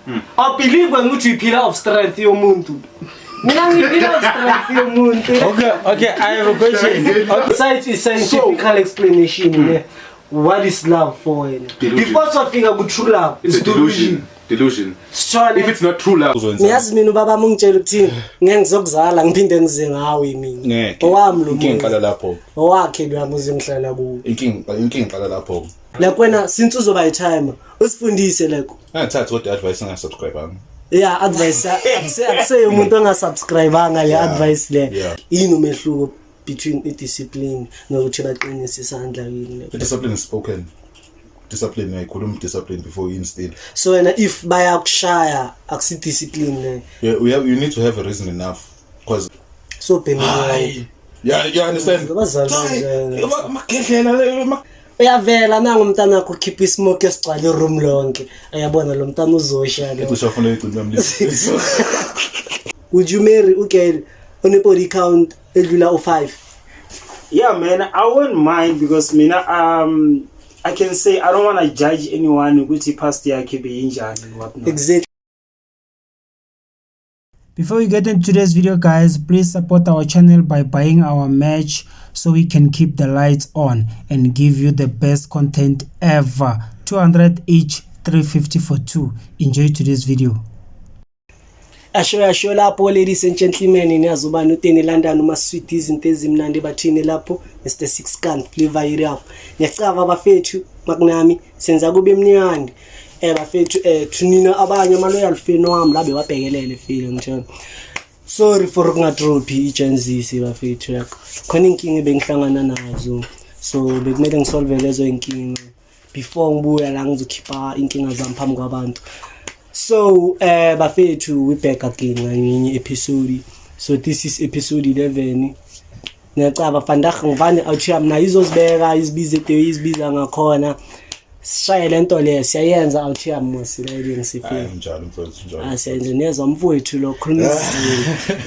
I believe when ukuthi uyi-pillar of strength yomuntu. Mina ngiyi-pillar of strength yomuntu. Okay, I have a question. Okay. Besides is scientific explanation, ne? What is love for wena? Delusion. Before sofika ku-true love, It's a delusion. Delusion. Sithole. If it's not true love, Uzokwenza. Ngiyazi mina ubaba ungitshela ukuthini, ngeke ngizokuzala ngiphinde ngize ngawe mina. Ngeke. Owami lo Inkinga iqala muzi. lapho. Owakhe lo muzi ngihlala kuwo. Inkinga iqala lapho. Like wena since uzoba i-timer, usifundise like Angathathi kodwa advice engasubscribe. Yeah, advice akuseye umuntu ongasubscribanga le advice le. Yini umehluko between i-discipline nokuthi baqinise isandla kini le? Discipline is spoken. Discipline, uyayikhuluma discipline before you instill. So wena if bayakushaya akusi discipline le? Yeah, you need to have a reason enough because So bhemile. Yeah, you understand? Abazali banjena. Magedlela Uyavela nangu umntana wakho ukhipha ismoke esigcwala iroom lonke. Uyabona lo mntana uzosha lo. Cishe afuna igcina yamlisa. Would you marry ugirl one body count edlula u5? Yeah, man, I won't mind because mina I can say I don't want to judge anyone ukuthi past yakhe beyinjani and whatnot. Exactly. Before we get into today's video, guys, please support our channel by buying our merch so we can keep the lights on and give you the best content ever. 200 each, 350 for two. Enjoy today's video. Asho asho lapho, ladies and gentlemen, niyazi ubani uteni London uma sweet izinto ezimnandi bathini lapho Mr Six Gun flavor it up. Ngiyacava bafethu, makunami senza kube mnandi. Bafethu, thunina abanye ama loyal fan wami la bewabhekelele feel ngitshela. Sorry for ukungadrophi i-Gen Z bafethu, like khona inkinga ebengihlangana nazo, so bekumele ngisolve lezo inkinga before ngibuya la ngizokhipha inkinga zami phambi kwabantu. So bafethu, we back again ngenye episode. So this is episode 11. Ngiyacaba vandag ngivane out yami nayo izozibeka izibize the izibiza ngakhona, sishaye lento le siyayenza out yami mos la ngisifile. Hayi, njalo mfowethu, njalo. Asiyenze niyezwa mfowethu lo khuluma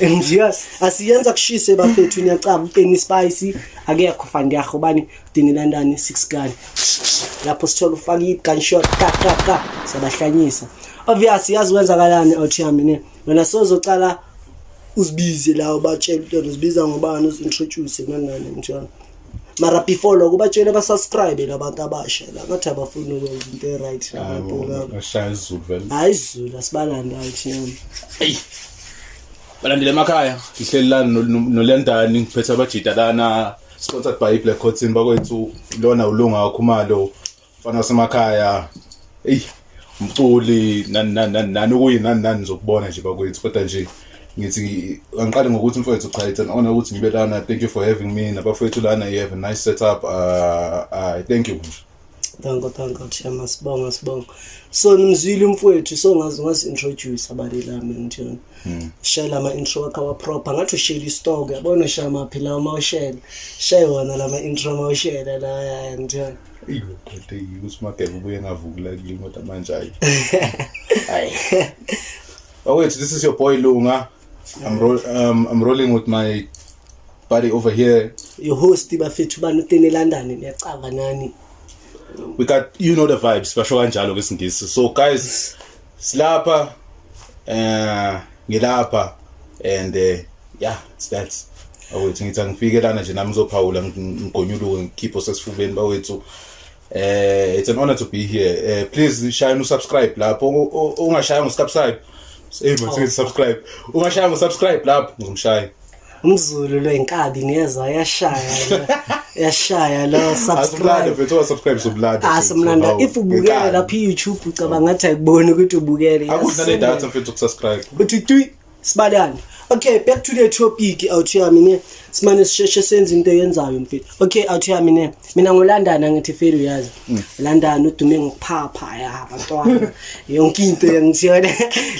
isiZulu nje, asiyenza kushise bafethu. Niyacaba uteni spicy akekho vandag ubani uteni London 6 gun lapho sithola ufaka i-gunshot ka ka ka siyabahlanyisa. Obvious yazi kwenzakalani out yami ne wena sozocala uzibize la ubatshela ukuthi uzibiza ngobani, uzintroduce nani njalo. Mara before lokho ubatshele basubscribe labantu abasha la ngathi abafuni ukwenza into e-right labantu. Ngashaya isiZulu vele. Hayi, isiZulu asibalandi out yami. Eyi. Balandele emakhaya, ngihleli lana noLendani, ngiphethe abajida lana, sponsored by Black Cotton bakwethu, lona uLunga Khumalo, mfana wasemakhaya. Eyi, umculi nani nani nani nani okuyi nani nani nizokubona nje bakwethu, kodwa nje ngithi angiqale ngokuthi mfowethu, cha, it's an honor ukuthi ngibe lana. Thank you for having me nabafowethu lana. You have a nice setup. Thank you nje. Danko, danko Chema, sibonga, sibonga. So nimzwile umfowethu, so ngazi ngazi-introduce abali lami ngithini. Shela ama intro wakho awa proper ngathi ushela istock, yabona ushaya maphi la uma ushela. Shaye wona lama intro uma ushela la ya ngithini. Eyi, kodwa ukuthi uMagebe ubuye ngavuki la kule moto manje, hayi. Hayi. Oh wait, this is your boy Lunga. I'm rolling with my buddy over here. Your host bafethu bani utene London niyacava nani. We got, you know the vibes, basho kanjalo ngesingisi. So guys, silapha ngilapha and yeah, it's that. Awethu ngithi angifike lana nje nami ngizophawula ngigonyuluke ngikhipho sesifubeni bawethu. It's an honor to be here. Please shaya usubscribe lapho. Ungashaya ngosubscribe. Hey man, subscribe. Ungashaya ngosubscribe lapho ngizomshaya. Umzulu lo inkabi ngiyezwa yashaya lo. Yashaya lo Asumlanda subscribe. mfethu, subscribe somlanda. Ah, somlanda if ubukele lapha i-YouTube ucabanga ngathi ayikuboni ukuthi ubukele. Akudlale data mfethu ukusubscribe. Uthi twi sibalane. Okay, back to the topic out yami ne. Simane sisheshe senze into eyenzayo mfethu. Okay, out yami ne. Mina ngoLondon ngithi feli uyazi. London udume ngokuphapha ya abantwana. Yonke into yangitshela.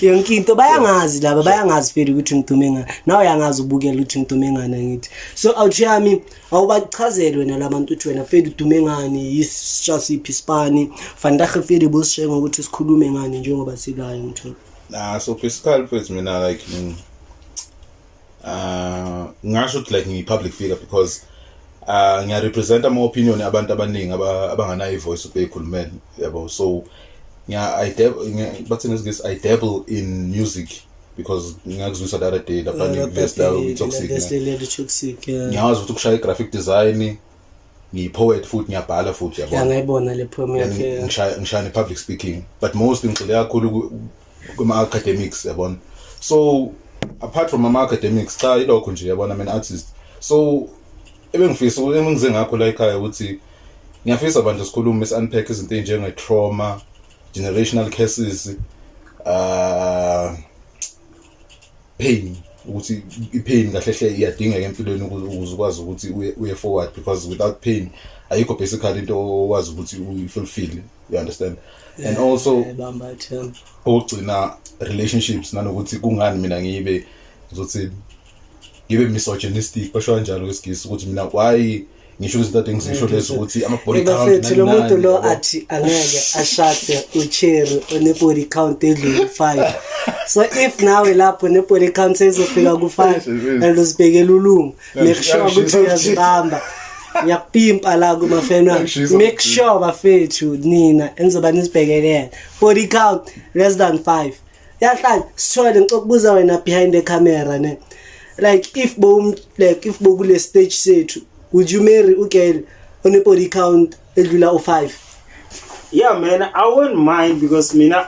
Yonke into bayangazi laba, bayangazi feli ukuthi ngidume ngani. Nawe uyangazi ubukela ukuthi ngidume ngani ngithi. So out yami awubachazele wena labantu ukuthi wena feli udume ngani, yisisha siphi sipani. Vandag feli bosishenga ukuthi sikhulume ngani njengoba silayo ngithola. Nah, so basically mfethu mina like ngasho ukuthi like ngiyi-public figure because ngiyarepresent ama-opinion abantu abaningi abanganayo i-voice ukuthi beyikhulumele, yabo. So Ngiya I dab bathi ngesingisi I dabble in music because ngakuzwisa the other day lapha verse la toxic. Leli toxic, yeah. Ngiyawazi ukuthi ukushaya i-graphic design, ngiyi-poet futhi, ngiyabhala futhi, Ya, yabona. ngayibona le poem And yakhe. ngishaya ne-public speaking, but mostly ngigxile kakhulu kuma-academics, yabona. So apart from ama-academics, cha, ilokho nje, yabona, I'm an artist. So ebengifisa, engize ngakho la ekhaya, ukuthi ngiyafisa abantu sikhulume, si-unpack izinto ey'njenge-trauma, generational curses, pain, ukuthi i-pain kahle hle iyadingeka empilweni ukuze ukwazi ukuthi uye forward, because without pain ayikho basically into okwazi ukuthi uyifulfill, you understand? And also Bamba term. Okugcina, relationships, nanokuthi kungani mina ngibe, ngizothi ngibe misogynistic, basho kanjalo kwesingisi, ukuthi mina why ngisho izinto ade ngizisho lezi, ukuthi ama-body count, Bafethu, lo nani muntu nani, lo yabo. athi angeke ashade ucherry one-body count edlule u-5. So if nawe lapho ne-body count seyizofika ku-5 and uzibhekela ulungu, make sure ukuthi uyazibamba. Ngiyakupimpa la kumafeni wami. Ngiyangishisa. Make sure, bafethu, nina enizoba nisibhekelele body count less than 5 yahlala. Sithole, ngicela ukubuza wena behind the camera ne, like if bo like if bokule stage sethu, would you marry ugirl one body count edlula u5? Yeah man, I won't mind because mina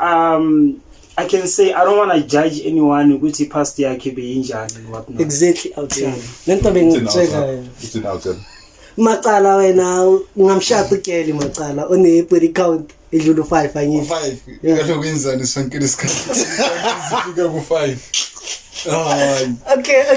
I can say I don't want to judge anyone ukuthi past yakhe beyinjani and what not. Exactly, outside lento Uthini bengitshela outside? yona. Uthini outside? Macala, wena ungamshada ugirl, macala, one body count edlula u5, angithi? Five. Yeah. Kaloku kwenzani sonke lesikhathi sifika ku-5, hayi.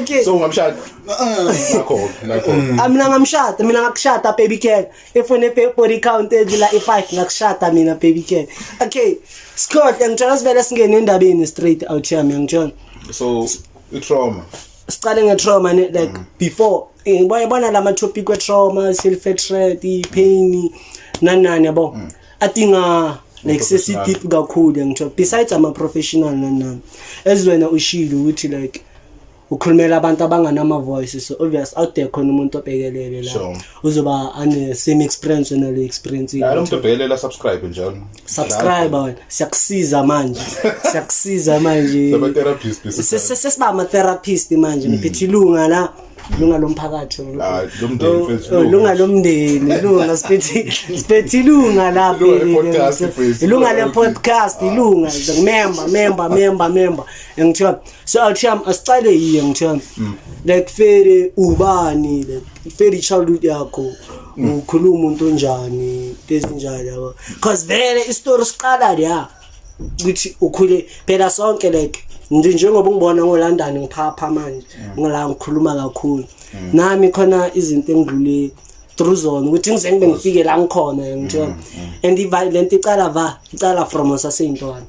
Okay. So ungamshada nakho nakho? Ah, mina ngamshada, mina ngakushada baby girl, if une body count edlula i5, ngakushada mina baby girl. Okay, Scott, ngitshela, sivele singene endabeni straight out here, mina ngitshela. So i-trauma. Sicale nge-trauma ne, like before ngibona lama topic we-trauma, self hatred, pain, nani nani, yabo, adinga like sesi Professional. deep kakhulu, ngithola, besides ama professional nani nani, as wena ushilo ukuthi like ukhulumela abantu abanganama voice, so obvious out there khona umuntu obhekelele la uzoba ane same experience wena le experience. La lo muntu obhekelela, subscribe njalo. Subscribe wena, siyakusiza manje, siyakusiza manje. Saba therapist basically. Sesiba ama-therapist manje, ngiphethe ilunga la, lunga lomphakathi. Ah, lomndeni, Oh, mfethu, oh, ilunga. lunga lomndeni, lunga, siphethe ilunga la. Ilunga le-podcast, mfethu. Ilunga le-podcast, ilunga member, member, member, member, ngithiwa. So awuthiyam, asicale yiye, ngithiwa, like fere ubani, like fere childhood yakho, ukhuluma umuntu onjani, into ezinjalo, yabo, cause vele isitori siqala la ukuthi ukhule phela sonke, like nje njengoba ungibona ngoLondon ngiphapha manje, ngila ngikhuluma kakhulu nami khona izinto engidlule through zona ukuthi ngize ngibe ngifike la ngikhona, ngithola. And iva lento icala va icala from saseyintwana,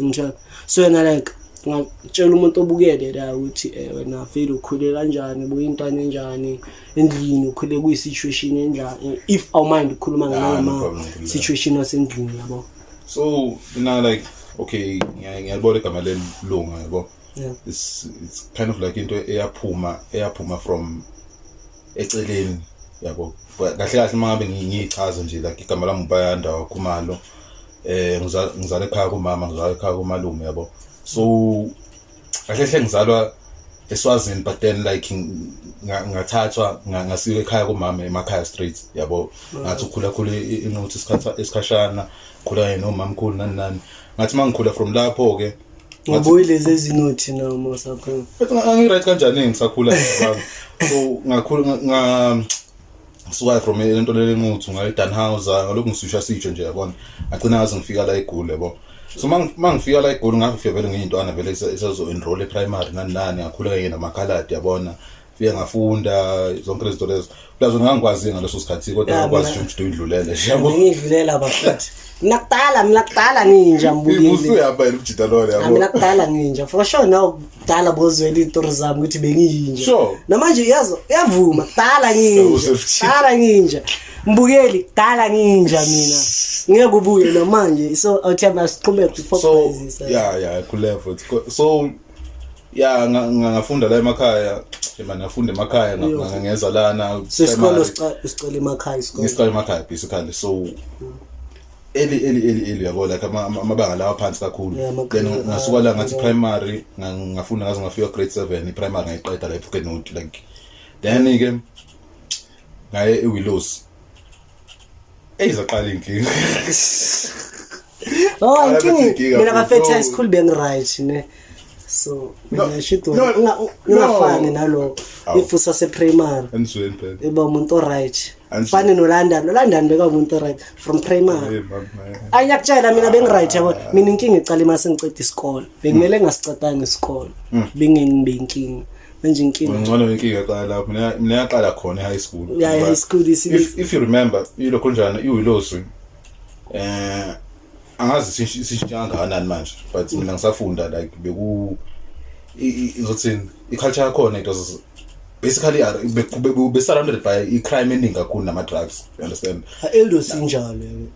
ngithola. So wena like ngakutshela umuntu obukele la ukuthi wena vele ukhule kanjani, buyintwana enjani endlini, ukhule kuyi-situation enjani, if awumind ukukhuluma Ah, no nganoma problem, no. situation wasendlini, yabo. So mina like, okay, ngiyalibona igama lelunga, yabo. It's kind of like into eyaphuma from eceleni, yabo. Kahle kahle uma ngabe ngiyichaza nje, like igama lami uBayanda Khumalo, ngizalwa ekhaya kumama, ngizalwa ekhaya kumalume, yabo. So kahle hle ngizalwa eSwazini, but then like ngathathwa ngasiwa ekhaya kumama emakhaya street, yabo. Ngathi ukhula khula inquthu isikhathi esikhashana, khula yena nomamkhulu nani nani. Ngathi mangikhula from lapho ke Ngoba lezi ezinothi noma sakhona. But angi-right kanjani ngisakhula ngicabanga. So ngakhula nga ngisuka from lento lenquthu ngaye Dannhauser, ngalokhu ngisisha sitsho nje, yabona. Ngagcina ngaze ngifika la eGoli, yabo. So mangifika la eGoli, ngafika vele ngiyintwana vele isazo enroll e-primary nani nani. Ngakhula kanye namakhaladi, yabona, fike ngafunda zonke lezi zinto lezo, plus ngangikwazi ngaleso sikhathi, kodwa ngakwazi nje ukuthi uyidlulele nje, yabo. Ngidlulela bafethu, mina kudala, mina kudala nginja mbukeli. Usuyahamba yena umjita lona, Ah, mina yabo. kudala nginja for sure. Now kudala bozwela iy'tori zami ukuthi bengiyinja. Namanje yazo uyavuma, kudala nginja. Kudala nginja mbukeli, kudala nginja mina, ngeke ubuye namanje. So awuthemba siqhubeke before So kubhayizisa. Yeah, ku level. So yeah, ngafunda la emakhaya man, ngafunda emakhaya, ngeza lana So isikolo primary. usicela emakhaya isikolo? Ngisicala emakhaya basically. So Early, early, early, early, yabo, like amabanga lawa phansi kakhulu. Yeah, Then ngasuka la ngathi yeah. primary, ngafunda ngaze ngafika grade 7, i-primary ngayiqeda la ePhuket, like then ke ngaye eWillows. Eyizaqala inkinga. Oh, Qala inkinga bethi inkinga, mina bafethu no. high school bengi-right ne. So No, mina shit no, ungafani no. nalo Awu. if usase-primary Anizweni phela. eba umuntu o-right. Anizweni. Fane noLondon, uLondon beka umuntu o-right from primary. Hey, mama. Ayi ngiyakutshela mina bengi-right yabo. Mina inkinga icala uma sengiceda isikole. Bekumele ngingasicedanga isikole. Bengingibe inkinga. Manje inkinga Ngcono inkinga yaqala lapho. Mina yaqala khona e-high school. Yeah, Ngoba high school if you remember ilokho njana iWillows, angazi sishintsha kangakanani manje, but mina ngisafunda like beku izothini i-culture yakhona, it was basically be surrounded by i-crime eningi kakhulu nama-drugs, you understand? Eldos injalo yabo.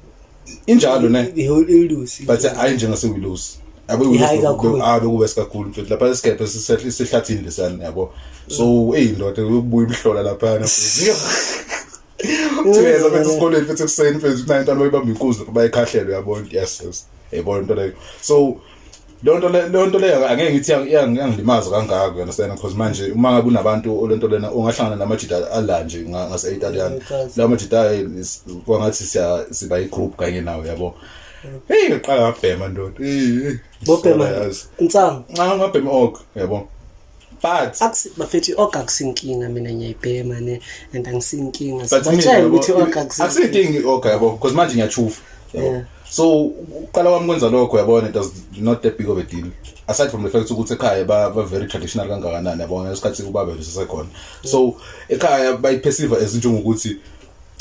Injalo ne? The whole Eldos. But hayi njengase-Willows. I-high kakhulu. Bekube kakhulu mfethu lapha, isikephe sisehlathini lesana, yabo. So eyi ndoda, kubuya imihlola laphana. Thina mfethu esikoleni mfethu ekuseni mfethu kunayintwana bayibamba inkunzi lapha, bayikhahlelwe, uyabona? Yes, yayibona into leyo. So leyo nto leyo angeke ngithi iyangilimaza kangako, you understand? Because manje uma ngabe unabantu lento lena ungahlangana namajita ala nje ngase-Italian, Yeah, lawo majita kwangathi siya siba i-group kanye nawo, yabo. Hey, ngiqala ngabhema ndoda. Hey, hey. Bobhema Yazi. insangu. Nca ngabhema ok, yabo, but Akusi bafethu i-org akusinkinga, mina ngiyayibhema ne and angisinkinga. But mina, Sibatshela yabo, ukuthi i-org akusinkinga. akusinkinga i-org, yabo, because manje ngiyachufa, yabo. So uqala kwami kwenza lokho, yabona, it was not that big of a deal, aside from the fact ukuthi ekhaya ba very traditional kangakanani, yabo, ngesikhathi ubaba besesekhona. So ekhaya bayiperceive as njengokuthi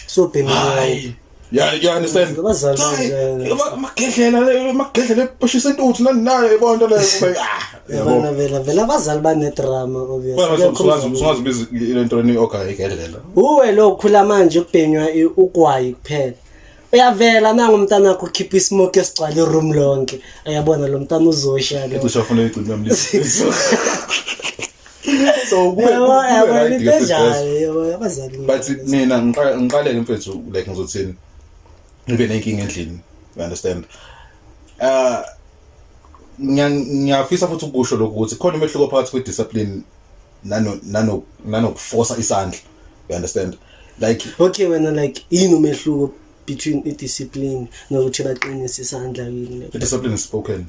So bhema. Hayi, yeah, you understand? Abazali Hayi, banjalo. Amagedlela eboshisa intuthu nani nayo, yabona into leyo, kube, ah, yabo. Yabona vela vela abazali banedrama obvious. Wena Akekho umzali. sungazibiza le nto leni okay igedlela. Uwe lo ukhula manje kubhenywa ugwayi kuphela. Uyavela nanga umntana wakho ukhipha ismoke esigcwala iroom lonke. Uyabona lo mntana uzosha lo. Cishe afuna igcini yamlisa. So kube Yabo kube yabo right into ke mfethu. enjalo yabo abazali. But mina ngiqale mfethu, like ngizothini, ngibe nenkinga endlini, you understand? Ngiyafisa futhi ukusho lokhu ukuthi khona umehluko phakathi kwe-discipline nano nanokuforce isandla, you understand? Like Okay wena, like yini umehluko between i-discipline nokuthi baqinise isandla kini? The discipline is spoken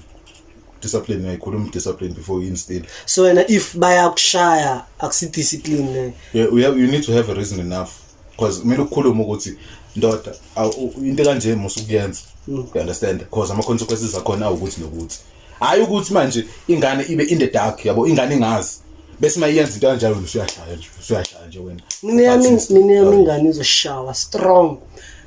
discipline, uyayikhuluma discipline before you instill. So wena if bayakushaya akusi discipline le? Yeah, you need to have a reason enough because kumele ukukhuluma ukuthi ndoda, into kanje musukuyenza, you understand? Because ama consequences akhona awukuthi nokuthi, hayi ukuthi manje ingane ibe in the dark, yabo, ingane ingazi, bese mayenza into kanjalo usuyashaya nje, usuyashaya nje wena. Mina yami ingane izoshawa strong.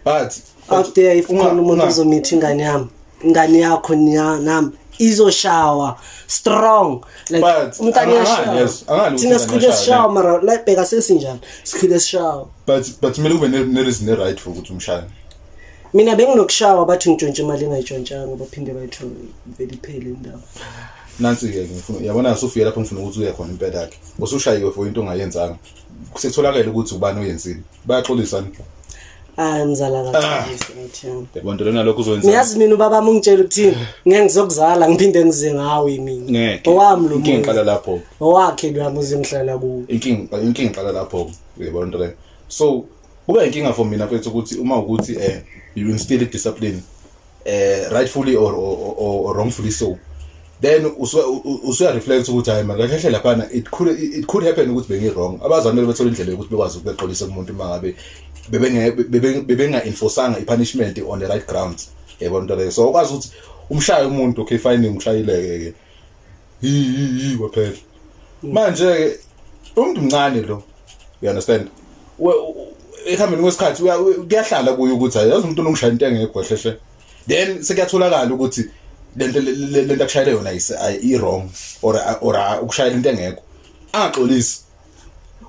But Out there if khona umuntu ozomitha ingane yami, ingane yakho nami izoshawa strong, like But, umntana uyashawa. yes, angani ukuthi Thina ingane sikhule iyashaya, sishawa mara like bheka sesinjani, sikhule sishawa. But kumele ube ne-reason e-right for ukuthi umshaye. Mina benginokushawa bathi ngitshontshe imali engayitshontshanga, baphinde bayithole vele iphele indaba. Nansi-ke ngifuna, yabona, usufike lapho ngifuna ukuthi uye khona impela yakhe, usushayiwe for into ongayenzanga, sekutholakele ukuthi ubani oyenzile, bayaxolisa ni? Hayi mzala kaxolisi ngathi yami. Yabona into lena, lokho uzoyenza. Niyazi mina ubaba wami ungitshela ukuthini, ngeke ngizokuzala ngiphinde ngize ngawe mina. Ngeke. Owami lo Inkinga iqala muzi. lapho. Owakhe lo muzi ngihlala kuwo. Inkinga iqala lapho, uyabona into leyo. So kuba inkinga for mina mfethu ukuthi uma ukuthi you instill discipline rightfully or wrongfully, so then usuya reflect ukuthi hayi man, kahle laphana it could happen ukuthi bengi wrong. Abazali kumele bethole indlela yokuthi bekwazi ukuxolisa kumuntu uma ngabe bebenga enforceanga i-punishment on the right grounds, yabona into leyo. So ukwazi ukuthi umshaye umuntu, okay fine, ngishayile ke hi hi hi, waphela manje ke umuntu mncane lo, you understand? Ekuhambeni kwesikhathi kuyahlala kuye ukuthi hayi, yazi umuntu onongishaya into engekho hle. Then sekuyatholakala ukuthi lento akushayele yona i wrong or ukushayela into engekho, angaxolisi.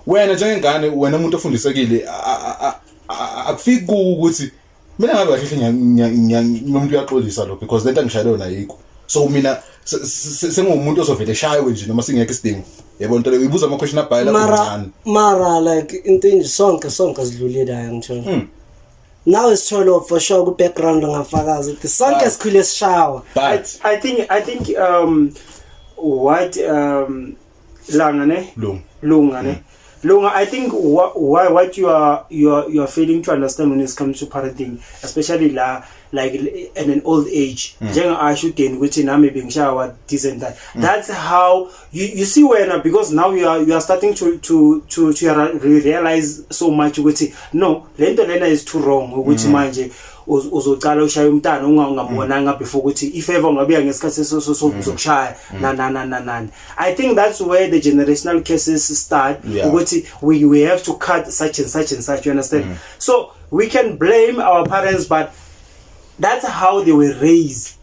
Wena njengengane, wena umuntu ofundisekile, akufiki kuwo ukuthi mina ngabe kahle nomuntu uyaxolisa lo because lento angishayele yona ayikho. So mina sengumuntu ozovele eshaywe nje noma singekho isidingo, yebo, into leyo uyibuza ama question abhayela Mara kuncane. Mara like into enje sonke sidlule la ngithola. Nawe sitholo for sure ku background ungafakaza ukuthi sonke sikhule sishawa. But I think what Langa ne Lunga. Lunga ne Lunga, I think what you are failing to understand when it comes to parenting, especially la like in an old age, njenga asho uDeni ukuthi nami bengishawa this and that. That's how you see wena, because now you are starting to realize so much ukuthi no, lento lena is too wrong, ukuthi manje uzocala ushaya umntana ungambonanga before, ukuthi if ever ungabuya ngesikhathi so uzokushaya na na na na na. I think that's where the generational cases start, ukuthi we have to cut such and such and such, you understand? So we can blame our parents, but that's how they were raised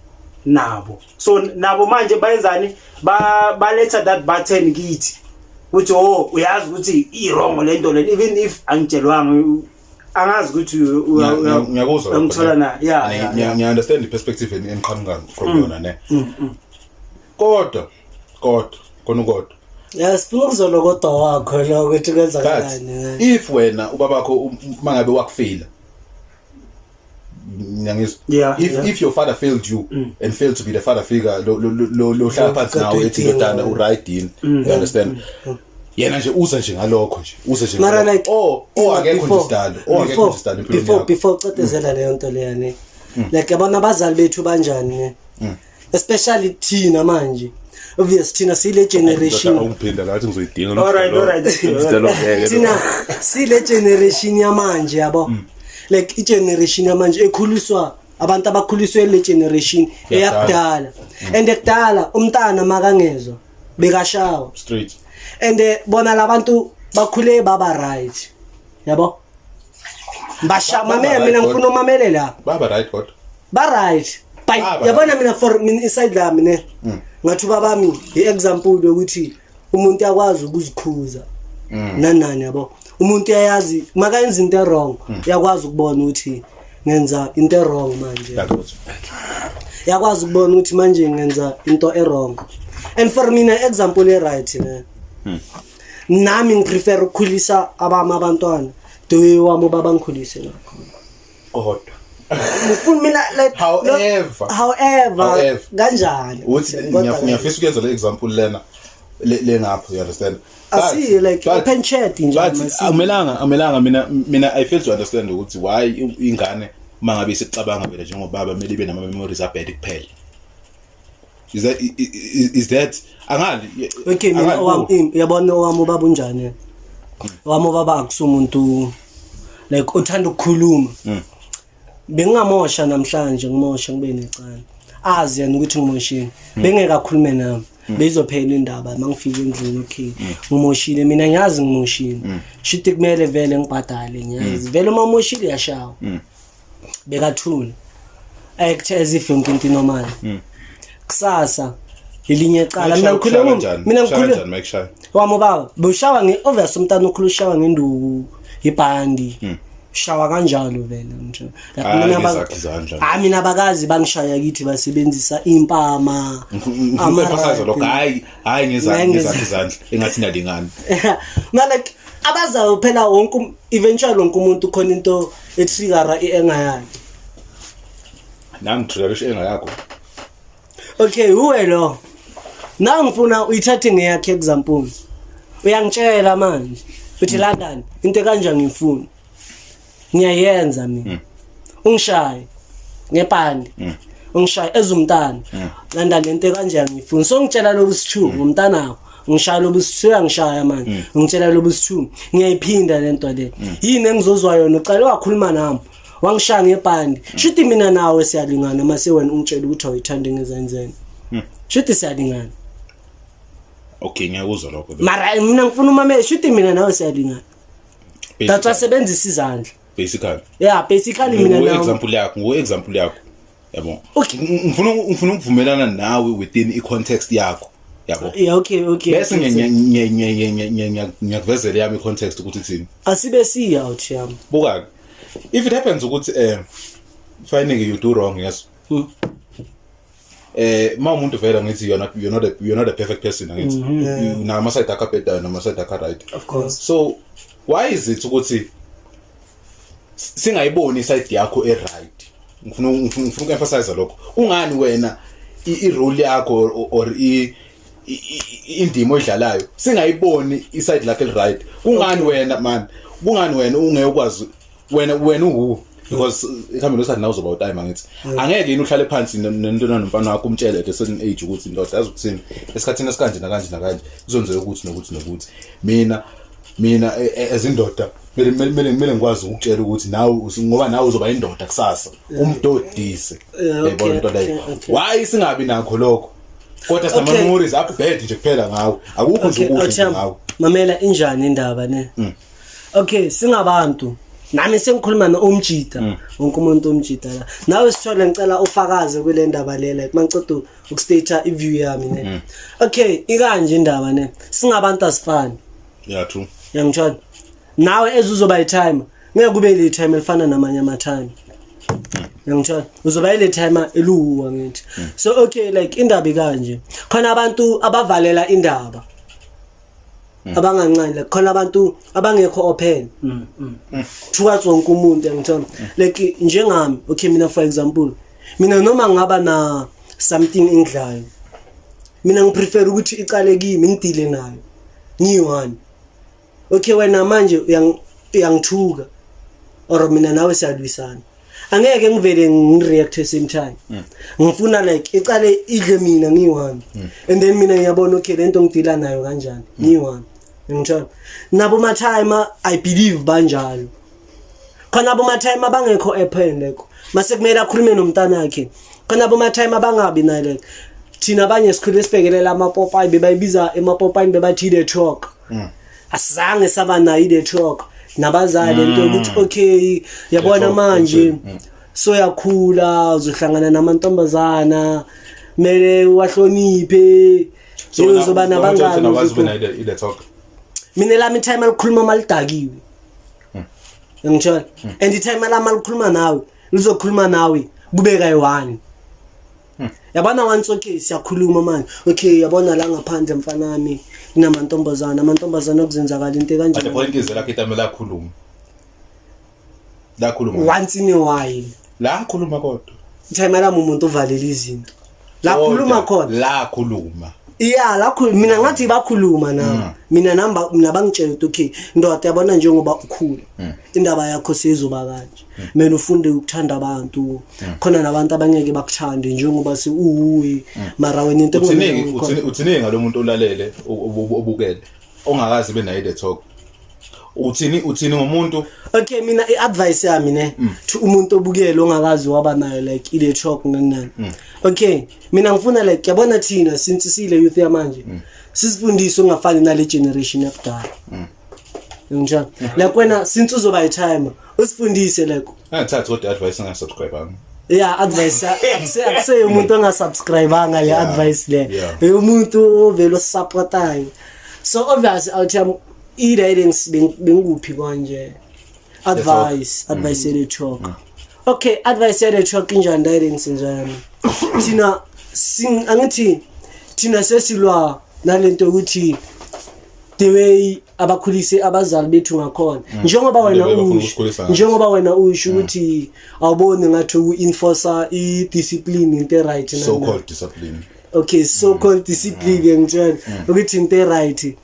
nabo. So nabo manje bayenzani? Ba baletha that button kithi ukuthi oh, uyazi ukuthi i-wrong lento le, even if angitshelwanga, angazi ukuthi Ngiyakuzwa lokho, uyangithola ne? na? Yeah. Ngiya-understand i-perspective eniqhamuka from yona ne, kodwa khona kodwa. Yeah, sifuna ukuzwa kodwa wakho lo ukuthi But kwenzakalani. if wena ubabakho mangabe wakufeyila, ngiyangizwa? Yeah, If yeah. if your father failed you and failed to be the father figure lo hlala phansi nawe ethi Kade ndodana, uyidinga. u-right yini, you understand? Yena nje uza nje ngalokho, nje uza nje Mara ngalokho. like Oh, akekho nje sidalo, oh, akekho nje sidalo empilweni before yakho. Before ucedezela leyo nto leyani, like yabona abazali bethu banjani ne, especially thina manje, obvious thina sile generation. Awungiphinda lathi ngizoyidinga. All right. Sidalo ngeke. Thina sile generation yamanje, yabo, like i-generation yamanje ekhuliswa abantu abakhuliswe le generation eyakudala, and ekudala umntana makangezwa bekashawa. Straight. And bona labantu bakhule baba right, yabo, basha Baba mame right, mina kodwa. ngifuna umamele la. Baba right kodwa. Ba right, but Baba yabona mina, for mina inside la mina ngathi ubabami i-example yokuthi umuntu uyakwazi ukuzikhuza nanani, yabo, umuntu uyayazi makayenza into wrong, uyakwazi ukubona ukuthi ngenza into wrong manje. Yakuzwa. Yakwazi ukubona ukuthi manje ngenza into e-wrong, and for mina example e-right ne, nami ngiprefer ukukhulisa abami abantwana the way wami ubaba ngikhulise ngakho. Kodwa Ngifuna mina like However. However, However. kanjani? Uthi Kodwa ngiyafisa ukuyenza le example lena le ngapho, you understand? Asiye, like, open chat nje, but akumelanga mina I fail to understand ukuthi why ingane mangabe isicabanga vele njengobaba kumele ibe nama memories abad kuphela. Is that angali Okay, mina angali owami, uyabona owami ubaba unjani yena? Owami ubaba akusumuntu like othanda ukukhuluma. Bengingamosha namhlanje, ngimosha ngibe necala, azi yena ukuthi ngimoshile, bengeke akhulume nami, beyizophela indaba mangifika endlini. Okay, ngimoshile, mina ngiyazi ngimoshile, shithi kumele vele ngibhadale, ngiyazi vele uma umoshile yashawa. Bekathula, act as if yonke into normal. Kusasa elinye icala, mina ngikhule mina ngikhule kanjani makushaya? Wami ubaba bewushawa nge-obvious, umntana okhulu ushawa ngenduku, ibhandi, shawa kanjalo vele nje. Like, Hayi, mina ngezakhe izandla. Hayi, mina abakazi bangishaya kithi basebenzisa impama. Ngifuna emphasize lokho, hayi hayi, ngezakhe ngezakhe izandla engathi nalingana. Ma like abazayo phela wonke eventually wonke umuntu khona into etriggera i-anger yakhe. Nami ngitriggerisha engayakho. Okay, uwe lo na ngifuna uyithathe ngeyakhe example, uyangitshela manje uthi London into kanjani ngifuna ngiyayenza mina, ungishaye ngepandi, ungishaye ezumntana London, lento kanjani ngifuna, so ngitshela lobu sithu ngomntanakho, ngishaya lobu sithu, uyangishaya manje, ngitshela lobu sithu, ngiyayiphinda lento le, yini engizozwa yona? Uqale wakhuluma nami wangishaya ngebhandi, shuthi mina nawe siyalingana. Mase wena ungitshela ukuthi awuyithandi ngezenzeni, shuthi siyalingana. Okay, ngiyakuzwa lokho. Mara mina ngifuna umamele, shuthi mina nawe siyalingana, that's wasebenzisa izandla. Basically. Yeah, basically mina Ngo nawe. Example yakho, ngo example yakho, yabo. Okay. Ngifuna ukuvumelana nawe within i context yakho, yabo. Yeah, okay. Bese ngiyakuvezela yami i-context ukuthi ithini. Asibe siya out yami. Buka, if it happens ukuthi finding you do wrong, yes, ma umuntu vela ngithi you're not a perfect person, angithi nama side akho abhedayo nama side akho right. Of course. So why is it ukuthi Singayiboni iside yakho e right. Ngifuna uku-emphasize lokho. Kungani wena i-role yakho or indima oyidlalayo singayiboni iside lakhe eli-right? Kungani wena, man, kungani wena ungeke ukwazi wena uwu, because ekuhambeni kwesikhathi nawe uzoba utime, angithi angeke yini uhlale phansi nento nomfana wakho, umtshele at a certain age ukuthi, "Ndoda, yazi ukuthini, esikhathini esikanje nakanje nakanje kuzonzeka ukuthi nokuthi nokuthi. Mina as indoda kumele ngikwazi ukukutshela ukuthi nawe ngoba nawe uzoba indoda kusasa, umdodise." Yayibona into leyo? Why singabi nakho lokho, kodwa sinama memories abad nje kuphela ngawo, akukho nje okuhle nje Otham, ngawo? Mamela, injani indaba ne? Okay, singabantu, nami sengikhuluma nomjita, wonke umuntu umjita la, nawe sithole, ngicela ufakaze kule ndaba le, like mangiceda ukustate i-view yami ne. Okay, ikanje indaba ne, singabantu asifani. Yeah, true. Yangithola, nawe ezuzoba i-timer ngeke kube le time elifana namanye ama-time, yangithola, uzoba ile timer eluwa ngithi. So okay, like indaba ikanje, khona abantu abavalela indaba abangancane, like khona abantu abangekho open towards wonke umuntu, yangithola, like njengami. Okay, mina, for example, mina noma ngaba na something engidlayo, mina ngiprefer ukuthi icale kimi, ngidile nayo ngiyi-one. Okay, wena manje uyangithuka or mina nawe siyalwisana, angeke ngivele ngireact at same time. Ngifuna like icale idle mina ngiyi-one, and then mina ngiyabona, okay, lento ngidila nayo kanjani ngiyi-one, ngithola. Nabo ma-timer, I believe banjalo, khona abo-ma-timer abangekho open, like mase kumele akhulume nomntanakhe, khona abo-ma-timer abangabi nayo. Like thina abanye sikhule sibhekelela amapopayi, bebayibiza emapopayini, bebathi the talk. Asizange saba nayo i-the talk nabazali, into yokuthi okay, yabona, The talk, manje soyakhula, uzohlangana namantombazana, kumele uwahloniphe, uzoba nabangani, Nabazi ube ile talk. Mina lami i-timer likhuluma malidakiwe, ngithola, and i-timer lami alikhuluma nawe, lizokhuluma nawe kube kayi-one, yabona. Once, okay, siyakhuluma manje, okay, yabona la ngaphandle mfanami kunamantombazana, amantombazana kuzenzakala into But the kanjani. point is lakhe itame lakhuluma, lakhuluma. Once in a while. Lakhuluma kodwa. I-timer lami umuntu ovalela izinto lakhuluma Kodwa khona. Lakhuluma. Iya, lakho mina ngathi bakhuluma nami, mina namba mina bangitshela ukuthi, okay ndoda, yabona njengoba ukhula, indaba yakho seyizoba kanje, mina ufunde ukuthanda abantu, khona nabantu abangeke bakuthande njengoba sewuwe, mara wena into Uthini? ekumele Uthini ngalo muntu olalele, obukele, ongakazi benayo the talk? Uthini ngomuntu? Okay, mina i-advice yami ne to umuntu obukele ongakazi waba nayo like ile talk nani nani, okay, mina ngifuna like, yabona thina since sile youth yamanje, sisifundise ungafani nale generation yakudala, njalo like wena since uzoba i-timer, usifundise like Angathathi kodwa advice engasubscribe. Yeah, advice akuse umuntu ongasubscribanga le advice le, umuntu ovele osupportayo. So obviously awuthi i-guidance bengikuphi konje, advice yele talk. Okay, advice yele talk injani, guidance njani? Thina angithi thina sesilwa nalento ukuthi the way abakhulise abazali bethu ngakhona, njengoba wena The way bafuna usho ukusikhulisa ngayo. Njengoba wena usho ukuthi awuboni ngathi uku-enforcer i-discipline into right So called discipline. Okay, so called discipline, ngitshela ukuthi into right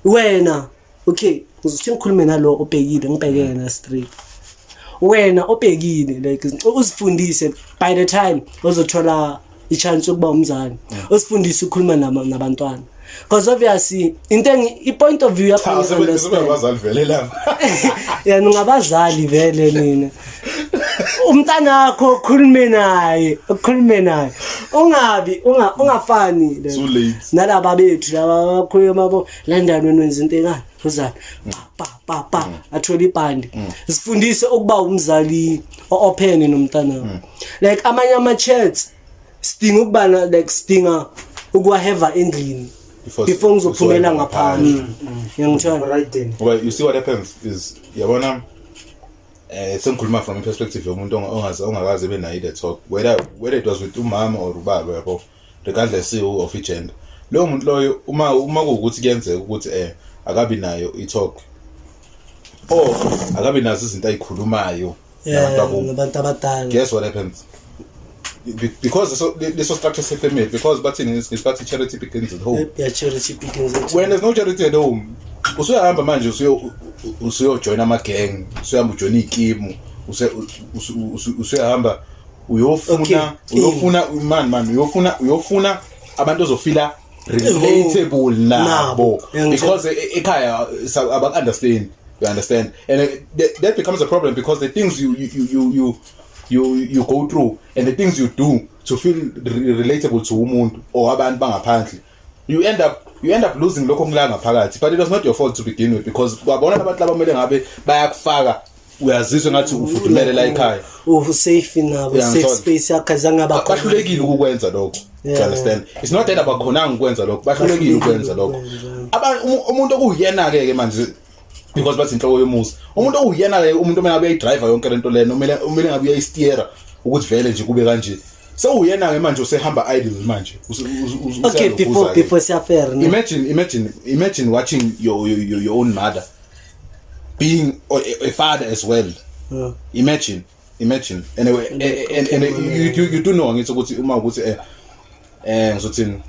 wena, okay, ngizothi ngikhulume nalo obhekile, ngibheke yena straight, wena obhekile, like uzifundise by the time ozothola i-chance yokuba umzali, usifundise ukukhuluma nabantwana, because obviously into i-point of view yakho Cha, ngiyi-understand. sebabazali vele lapha. Yena ungabazali vele nina, umntanakho ukhulume naye, ukhulume naye, ungabi ungafani like, Too late. nalaba bethu laba abakhuluma bo London, wena wenza into ekani, uzana pa pa pa pa, athola ibhandi. Sifundise ukuba umzali o-open nomntana, like amanye ama-chats sidinga ukuba like sidinga ukuwaheva endlini before ngizophumela ngaphandle, ngiyangithola. Right then. Well, you see what happens is, yabona, sengikhuluma from a perspective yomuntu ongakaze ebe nayo the talk, whether it was with umama or ubaba, yabo, regardless of gender, loyo muntu loyo, uma kuwukuthi kuyenzeka ukuthi akabi nayo i-talk. Or akabe nazo izinto ayikhulumayo Yeah, nabantu akubo. nabantu abadala. Guess what happens? Because leso structure sefamily, because bathini ngesikhathi charity begins at home. Yeah, charity begins at When there's no charity at home, usuyahamba manje usuyojoin ama-gang, usuyahamba ujoin iy'kimu, usuyahamba uyofuna uyofuna man uyofuna abantu ozofila relatable nabo Nabo. because ekhaya abaku-understand, you understand, and that becomes a problem because the things you go through and the things you do to feel relatable to umuntu or abantu bangaphandle, you end up losing lokho okula ngaphakathi. But it was not your fault to begin with, because kwabona abantu labamele ngabe bayakufaka uyazizwa ngathi ufudumele la ekhaya. Safe nabo, Yeah, safe ngithola. space yakho azange abakhona. Bahlulekile ukukwenza lokho, you understand? It's not that abakhonanga ukwenza lokho, bahlulekile ukwenza lokho. Ukwenza. Umuntu okuyena ke manje, because bathi inhloko yomuzi, umuntu okuyena ke, umuntu omele ngabe uyayi-drive yonke lento lena, umele ngabe uyayisteera ukuthi vele nje kube kanje, sewuyena ke manje usehamba idle manje. Okay, before Useyalokhuza-ke. before siyafair, ne? Imagine watching your own mother being a father as well. Imagine anyway, and you do know, ngithi ukuthi uma ukuthi ngizothini,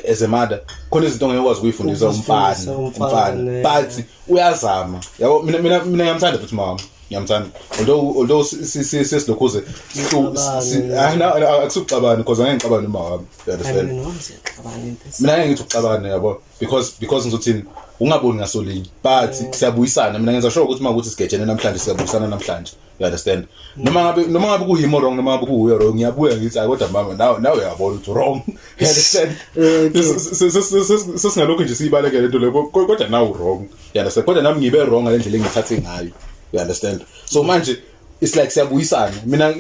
as a mother khona izinto ongeke ukwazi ukuyifundisa Ukuzifundisa umfana. umfana, Umfana, yeah. but uyazama, yabo. Mina ngiyamthanda futhi mama, ngiyamthanda, although sesilokhuze. Nixabane. Ah, no, akusukuxabana because angeke ngixabane noma wami, you understand? I mean, noma siyaxabana into Mina ngeke ngithi ukuxabana, yabo, because ngizothini, ungaboni ngasolinye, but siyabuyisana. Mina ngenza sure ukuthi uma ukuthi sigejene namhlanje, siyabuyisana namhlanje, you understand? Noma ngabe kuyimo wrong, noma ngabe kuwuye wrong, ngiyabuya ngithi, "Hayi kodwa mama, nawe uyabona ukuthi wrong," you understand? Okay. Sesingalokhu nje siyibalekele lento leyo, kodwa nawe wrong, you understand? Kodwa nami ngibe wrong ngale ndlela engithathe ngayo, you understand? So manje it's like siyabuyisana. Mina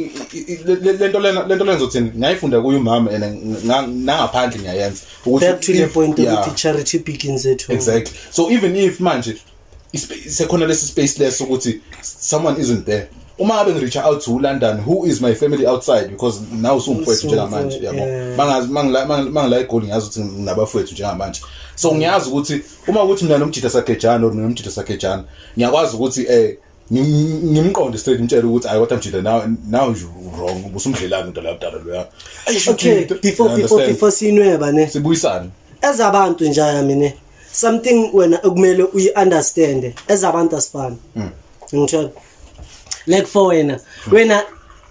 lento lena ngizothini, ngayifunda kuyo umama and nangaphandle ngiyayenza ukuthi Back to the point ukuthi charity begins at home. Exactly. So even if manje sekhona lesi space less ukuthi someone isn't there, uma ngabe ngi-reach out to London, who is my family outside, because now usumfowethu njengamanje, yabo. Mangazi mangila eGoli, ngiyazi ukuthi nginabafowethu njengamanje, so ngiyazi ukuthi uma ukuthi mina nomjida sagejana or mina nomjida sagejana, ngiyakwazi ukuthi ngimqonde straight, ngimtshele ukuthi, "Ayi kodwa mjida, now you wrong, ubusumdlelani into la kudala loya." Okay, before sinweba, ne? Sibuyisane. Ezabantu njaya mina, something wena okumele uyi-understand, ezabantu asifani, ngithola? Like for wena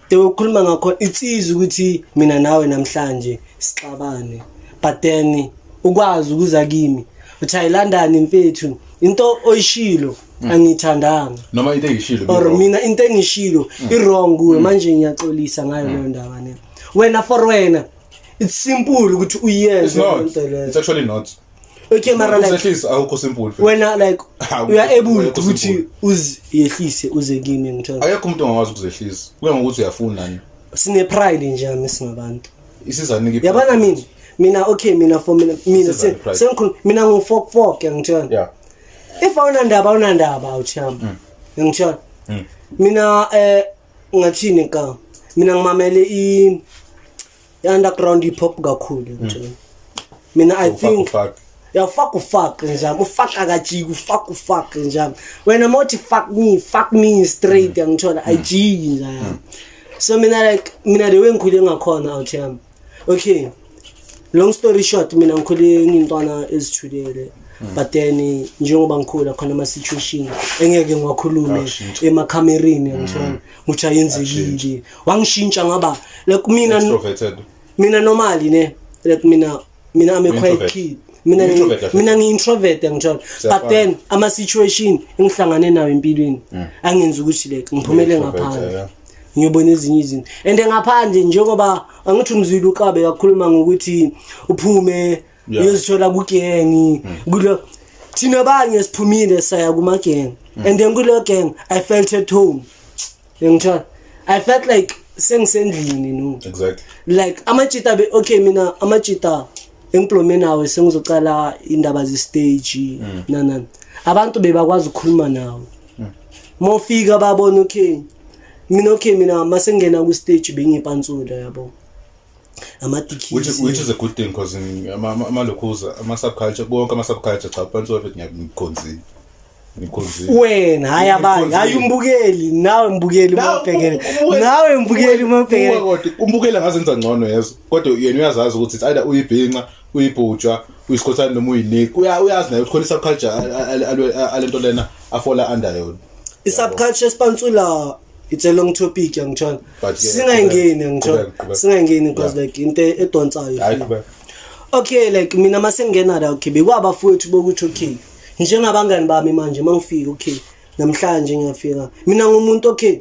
de ukhuluma ngakho, it's easy ukuthi mina nawe namhlanje sixabane, but then ukwazi ukuza kimi uthi, "Hayi London mfethu, into oyishilo angiyithandanga." Noma into engishilo Or be-wrong. mina into engishilo i-wrong kuwe, manje ngiyaxolisa ngayo leyo ndaba, ne? Wena, for wena it's simple ukuthi It's uyenze not. lento leyo. It's actually not. Okay, mara like Ukuzehlisa awukho simple, mfethu. wena like Awukho- you are able awukho ukuthi simple. uziyehlise uze kimi, ngithola? Akekho umuntu ongakwazi ukuzehlisa, kuya ngokuthi uyafuna nani. Sine pride nje ami singabantu. Isizanike. Yabona mina, okay, mina for mina Isizane pride. Sengikhuluma mina ngu-fok fok, ngithola? If awunandaba, awunandaba, awuthiyami, ngithola? Mina ngathini ka mina ngimamele i underground hip hop kakhulu, ngithola? Mina I Ufak, think ufak. Ya, fuck ufuck njami, ufuck akajiki, ufuck ufuck njami. Wena mawuthi fuck me, fuck me straight, yangithola? Ayijiki njami. So mina like mina the way ngikhule ngakhona, awuthi yami, okay, long story short, mina ngikhule ngintwana ezithulele, but then njengoba ngikhula khona ama situation engeke ngiwakhulume Akushintsha. emakhamereni, ngithola ukuthi ayenzekile, wangishintsha ngaba like mina Extroverted. Mina normally, ne, like mina I'm a quiet Introvert. kid mina. Introvert kahle. Mina ngi-introvert, ngithola? But Siyafana. then ama-situation engihlangane nayo empilweni angenza ukuthi like ngiphumele Introvert, ngaphandle, ngiyobona ezinye izinto, and ngaphandle njengoba angithi umzwile uqabe kakhuluma ngokuthi uphume uyozithola ku-gang. Kulo thina abanye siphumile saya kuma-gang, and then kulo gang I felt at home, ngithola? I felt like sengisendlini, no? Like amajita be okay, mina amajita engiplome nawe sengizocala indaba ze-stage nanani, abantu bebakwazi ukukhuluma nawe mawufika babona, okay, mina, okay, mina masengena ku-stage bengiyipantsula, yabo, amatikisi. Which is a good thing because amalokhuza ama-subculture konke, ama-subculture, cha, phansi wafethu, ngiyakukhonzile. Ngikhonzile. Wena, hayi abanye, hayi umbukeli, nawe mbukeli mawubhekele, nawe mbukeli mawubhekele. Kodwa umbukeli angazenza ngcono yezo, kodwa yena uyazazi ukuthi it's either uyibhinca, uyibhujwa, uyisikhothane noma uyinika. Uyazi naye ukuthi khona i-subculture alento lena afola under yona. I-subculture esipantsula, it's a long topic, yangithola. But yeah, Singayingeni, yangithola. qhubeka, qhubeka. Singayingeni because Yeah. like into edonsayo. Hayi, qhubeka. Okay, like mina masengena la, okay, bekwabafowethu bokuthi okay, njengabangani bami manje mangifika, okay, namhlanje ngiyafika mina ngumuntu, okay,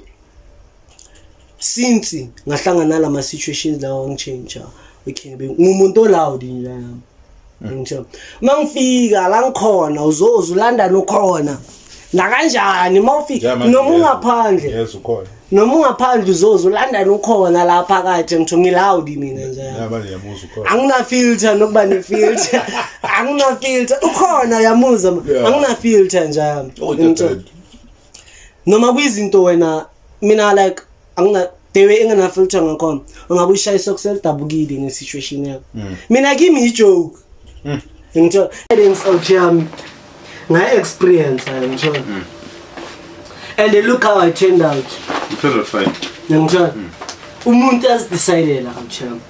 since ngahlangana nalama situations lawa ngichange, okay, ngumuntu o-loud nje yami, ngitho mangifika la ngikhona uzoza uLondon ukhona nakanjani mawufika Njengamanje noma ngiyezwa. ungaphandle. Ngiyezwa ukhona. Noma ungaphandle uzoza uLondon ukhona la phakathi, ngitho ngi-loud mina nje. Njengamanje ngiyamuzwa ukhona. Angina filter, nokuba ne filter angina filter, ukhona yamuza. Angina filter nje yami. Oh, Ngitho, dead. Noma kuyizinto wena, mina like angina the way engena filter ngakhona, ungabe ushaya isocks elidabukile nge-situation yakho, mina kimi i-joke, ngitho experience out yami ngayi-experience, ngitho, and look how I turned out. You turned out fine. Ngithola umuntu azidecidela out yami,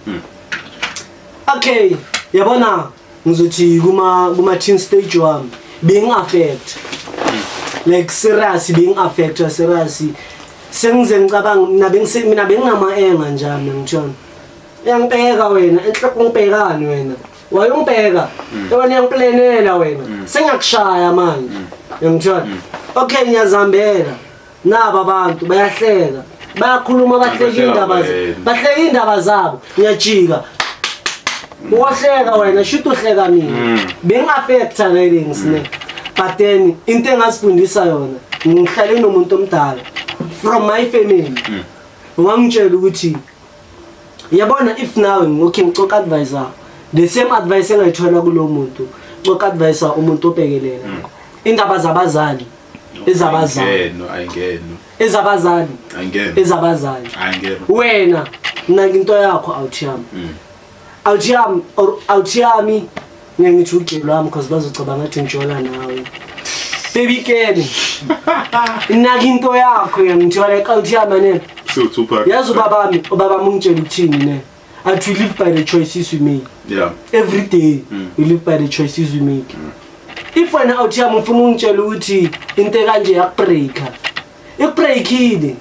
okay, yabona ngizothi kuma teen stage wami being affect like serious, being affected serious, sengize ngicabanga mina mina benginama-enga njami, ngitshona uyangibheka wena enhloko, ungibhekani wena, wayungibheka wena, uyangiplanela wena, sengiyakushaya manje, ngitshona, okay, ngiyazihambela, naba abantu bayahleka, bayakhuluma, bahleka Bahleka indaba wena. Bahleka indaba zabo, ngiyajika, uwahleka wena, shuthi uhleka mina, bengi-affecta feelings ne, but then into engazifundisa yona, ngihlale nomuntu omdala from my family, wangitshela ukuthi yabona if nawe, okay, ngicoka advisor the same advice engayithola kulo muntu, coka advisor umuntu obhekelela indaba zabazali, ezabazali. Ayingeno, ayingeno. Ezabazali. Ayingeno. Ezabazali. Ayingeno. Wena naka into yakho, awuthi yami, awuthi yami or awuthi yami, ngeke ngithi ugelo wami because bazocabanga ngathi ngijola nawe, baby girl, naka into yakho, ngithiwa like awuthi yami ane. So Tupac. Yazi ubabami, ubabami ungitshela ukuthini ne, athi we live by the choices we make. Every day we live by the choices we make. If wena awuthi yami ufuna ungitshela ukuthi into ekanje yakubreaka, ikubreakile,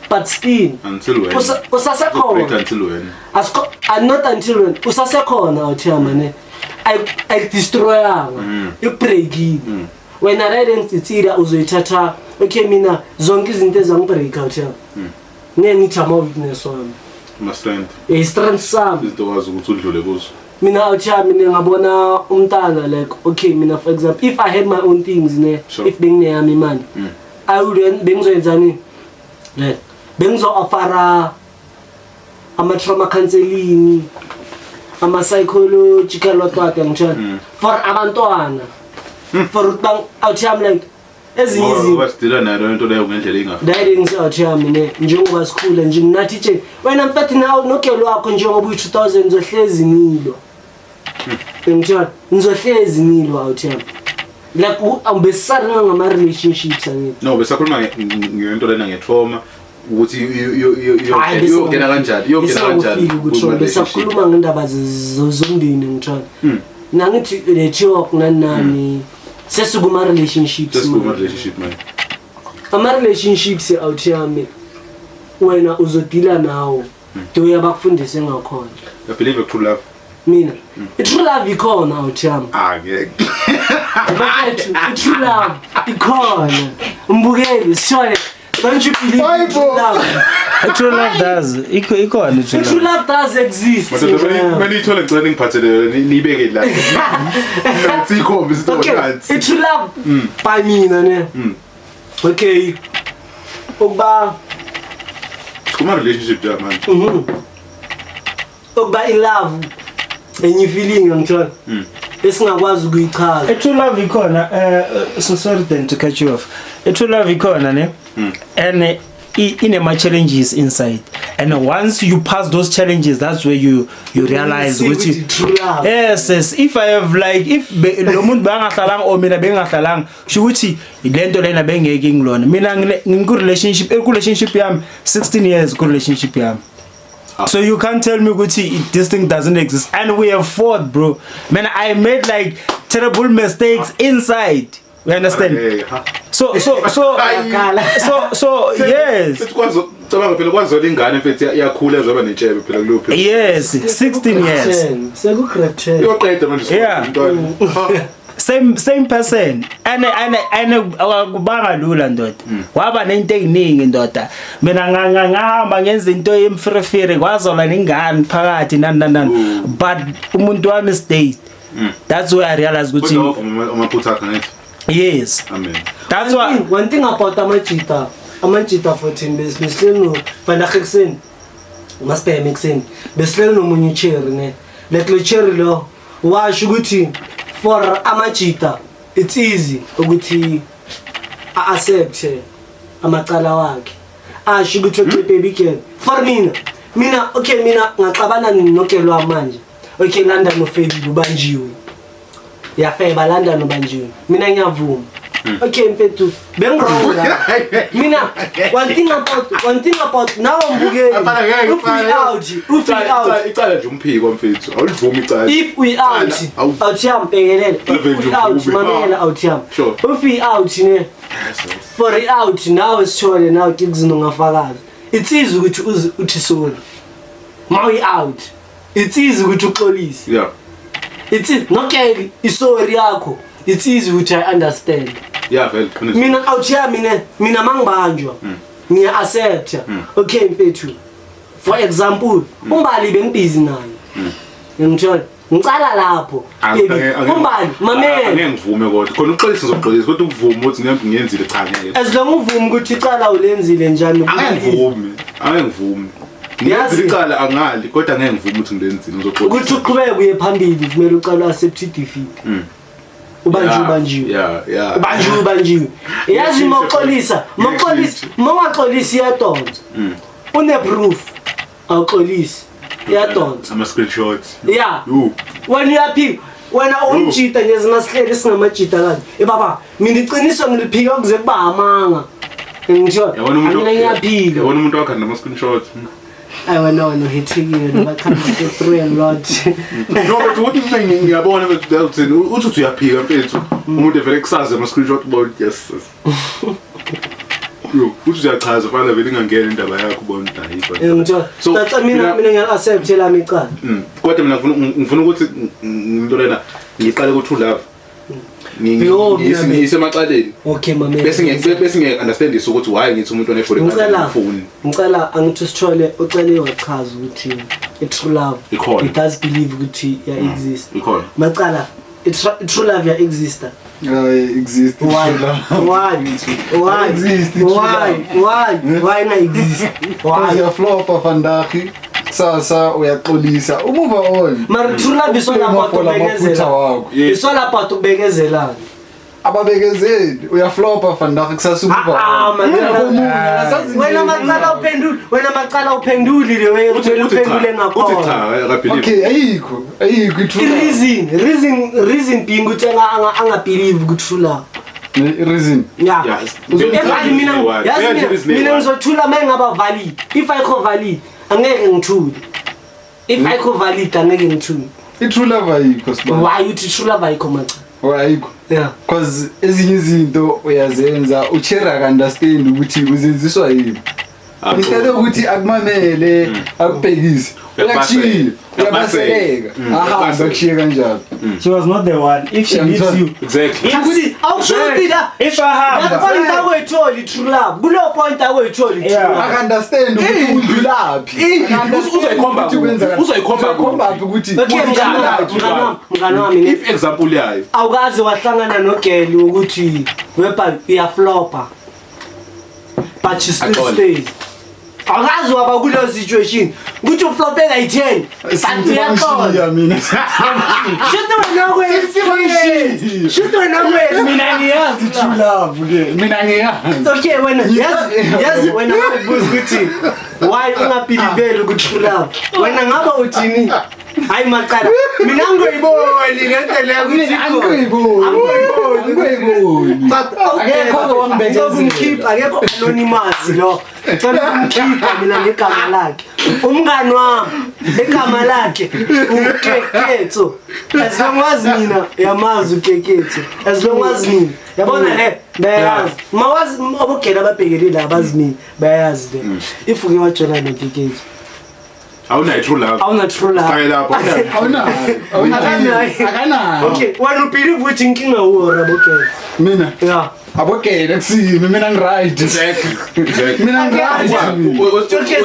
but still Until when? Usasekhona. Break until when? Asikho not until when usasekhona, awuthi yami ne, ayikudestroyanga, ikubreakile wena, right? And it's either uzoyithatha, okay, mina zonke izinto ezangibreak, awuthi yami, ngeke ngithi ama-weakness wami. Ma strength. I-strength sami. Izinto wazi ukuthi udlule kuzo. Mina awuthi yami mina ngabona umntana like, okay, mina for example, if I had my own things ne, if bengineyami imali, I would, bengizoyenzani, like bengizo-offera ama-trauma counseling, ama-psychological what what, ngitshela, for abantwana, for ukuthi awuthi yami like ezinye izinto. Ngoba sidila nayo lento leyo ngendlela engafani. Dirings, awuthi yami ne, njengoba sikhula nje nathi tsheni wena mfethu nawe nogelo wakho, njengoba uyi-2000 nizohlezi nilwa, ngitshela nizohlezi nilwa, awuthi yami, like besisarina ngama-relationships, angithi? No, besakhuluma ngento lena nge-trauma ukuthi Hhayi, iyongena kanjani, iyongena kanjani besingakufiki ukuthi besakhuluma ngendaba zomndeni, ngitshela nangithi le talk nani nani, sesikuma-relationships. Just kuma relationship man. Ama-relationships, awuthi yami, wena uzodila nawo the way abakufundise ngakhona. I believe in true love. Mina i-true love ikhona, awuthi yami. Ah, ngeke. Bafethu, i-true love ikhona, mbukeli sithole, don't you believe in true love? True love does. Ikhona i-true I-true love. Love does exist. Madoda, yeah. mele ithole, ngicela ningiphathele niyibeke la. Nansi ikhombe izinto Okay, nansi. I-true love by mina ne, okay, ukuba Kuma relationship nje manje. Ukuba i-love enye feeling, ngithola, esingakwazi ukuyichaza. I-true love ikhona. So sorry then to cut you off. I-true love ikhona ne. And Inema challenges inside, and once you pass those challenges, that's where you realize See ukuthi ukuthi true love. Yes, if I have like, if lo muntu bangahlalanga or mina bengahlalanga, kusho ukuthi lento lena bengeke ngilona. Mina ngiku relationship, ku relationship yami 16 years, ku relationship yami. So you can't tell me ukuthi this thing doesn't exist. And we have fought, bro. Man, I made like terrible mistakes inside. You understand? Hey, ha. So so yes. Futhi kwazo cabanga phela kwazola ingane mfethu iyakhula ezoba nentshebe phela kuleyo phela. Yes, 16 years. Seku-grade 10. Iyoqeda manje Yeah. umntwana. Same person and akubanga lula, ndoda. Waba nento eziningi, ndoda. Mina ngahamba ngenza into yemfirifiri, kwazola nengane phakathi, nani nani nani, but umuntu wami stayed. That's where I realized ukuthi Kodwa wavuma amaphutha akhe, ngithi. Yes. Amen. That's why One thing about amajita 14, besihleli no vandag ekuseni, masibheme ekuseni, besihleli nomunye ucherry, ne, like lo cherry lo washo ukuthi for amajita it's easy ukuthi a-accept amacala wakhe, asho ukuthi okay, baby girl, for mina okay, mina ngaxabana nogirl wami manje. Okay, London ufebile, ubanjiwe, yafeba, London ubanjiwe. Mina ngiyavuma, okay mfethu, bengi-wrong la mina. One thing about nawe mbukeli, if we out, if we out, Icala nje umphiko mfethu. Awulivumi icala. If we out, Awu. out yami, bhekelela, if Avenge we out, uvume. mamela, out yami, Sure. if we out, ne, for out nawe sithole nawe kuzino ngafakazi, it's easy ukuthi uthi sorry ma we out. It's easy ukuthi uxolise. It's easy nokeli isorry yakho, it's easy ukuthi I understand. Yeah, vele qiniso. Mina out yami, ne, mina mangibanjwa ngiya accept, okay mfethu. For example, umbali bengibhizi naye, ngithola ngicala lapho, baby, umbali, mamela. Angeke ngivume kodwa. Khona uxolisa ngizoxolisa, kodwa ukuvuma ukuthi ngiyenzile, cha, ngeke. As long uvuma ukuthi icala ulenzile njani. Angeke ngivume. Angeke ngivume. Ngiyenzile icala, angali, kodwa angeke ngivume ukuthi ngilenzile, Ukuthi ngizoxolisa. uqhubeke uye phambili, kumele uqale accept defeat. Ubanjiwe, ubanjiwe. Ubanjiwe, ubanjiwe. Yazi mawuxolisa, mawuxolisa, mawungaxolisi iyadonsa. Une proof, awuxolisi, iyadonsa. Ama screenshots. Yeah. Yo. Wena uyaphika, wena umjita nje, masihleli singamajita kanje, ebaba, mina iqiniso ngiliphika kuze kuba amanga, ngithola. Yabona umuntu Mina ngiyaphika. Yabona umuntu wakhe nama screenshots. Ayi wena, wena uhithekile nabachamba through a lot. No, but ukuthi mina ngiyabona mfethu uthini, uthi uyaphika mfethu. Umuntu evele kusazi ama screenshot ubona, yes. Yo, uthi uyachaza fanele vele ingangena indaba yakho, ubona ukuthi hayi. Ngithola. So, That's mina mina ngiya-accept lami icala. Kodwa mina ngifuna ukuthi into lena ngiqale ku true love. Yo, mina- Ngiyise emacaleni. Okay, mamela. Bese ngiye understand ukuthi why ngithi umuntu one Ngicela angifuni. ngicela angithi sithole ucele wachaza ukuthi i-true love Ikhona. it does believe ukuthi ya exist. Ikhona. Macala, i-true love ya exista? I exist. Why? Why? Why? Exist, i-true Why? love. Why na exist? Because Why? uyaflopa vandag, kusasa uyaxolisa, umove on. Mara true love is all about Umafola amaphutha ukubekezela. wakho. It's all about ukubekezelana. Ababekezeli, uyaflopa vandag, kusasa umove Ah, on. macala. Omunye, asazi Wena nje. macala uphendule, wena macala uphenduli le way Uthi kumele uthi cha, uphendule uthi ngakhona. cha, akabelieve. Okay, ayikho i-true love. I-reason being ukuthi anga-believe ku-true love. I-reason. Yeah. Yeah. Everybody, mina yazi mina ngizothula uma ingaba valid. If ayikho valid, angeke ngithule. If ayikho valid, angeke ngithule. I-true love ayikho, sibani. Why uthi true love ayikho, macala? Why ayikho? Yeah. Because ezinye izinto uyazenza, ucherry aka-understand ukuthi uzenziswa yini. Instead yokuthi akumamele, akubhekise, uyakushiya, uyabaseleka, ahambe akushiye kanjalo. She was not the one. If she Yeah, leaves ngithola. you, Exactly. Akusi awusho ukuthi la if ahamba that point awuyitholi true love. Kulo point awuyitholi true Yeah. love. Aka-understand ukuthi udlulaphi. Uzoyikhomba Ukuthi kuphi? kwenzakala- Uzoyikhomba uzoyikhomba kuphi? phi ukuthi Okay, mngani wami, mngani wami, mngani wami. If example yayo. Awukaze wahlangana nogirl ukuthi whereby uyaflopa but she still Axole. stays? Awukaze waba kuleyo situation ukuthi uflope kayi-10 but Since uyaxola? bangishiya mina. Shuthi wena Since bangishiya kwethu. Shuthi wena kwethu. Mina ngiyazi true love ke. Mina ngiyazi. Okay wena yazi wena ngakubuza ukuthi why ungabelieveli ukuthi true love. Wena ngaba uthini? Hayi macala. Mina ngiyiboni lento leyo ukuthi Angiyiboni. Angiyiboni. But Akekho owangibethezela. Ukumkhipha akekho anonymous lo. Ngicela ukumkhipha mina ngegama lakhe. Umngani wami egama lakhe uKeketso. As long as mina yamazi uKeketso. As long as mina yabona le bayazi. Mawazi abogela ababhekele la bazi mina bayazi le. If uke wajola noKeketso Awunayo true love. awuna true love. Sifake lapho. Awunayo. Akanayo. Akanayo. Okay, wena ubelieve ukuthi inkinga uwo rabogela. Mina Yeah. abogele kusimi mina ngiright. Exactly. Exactly. Mina ngiright. Okay,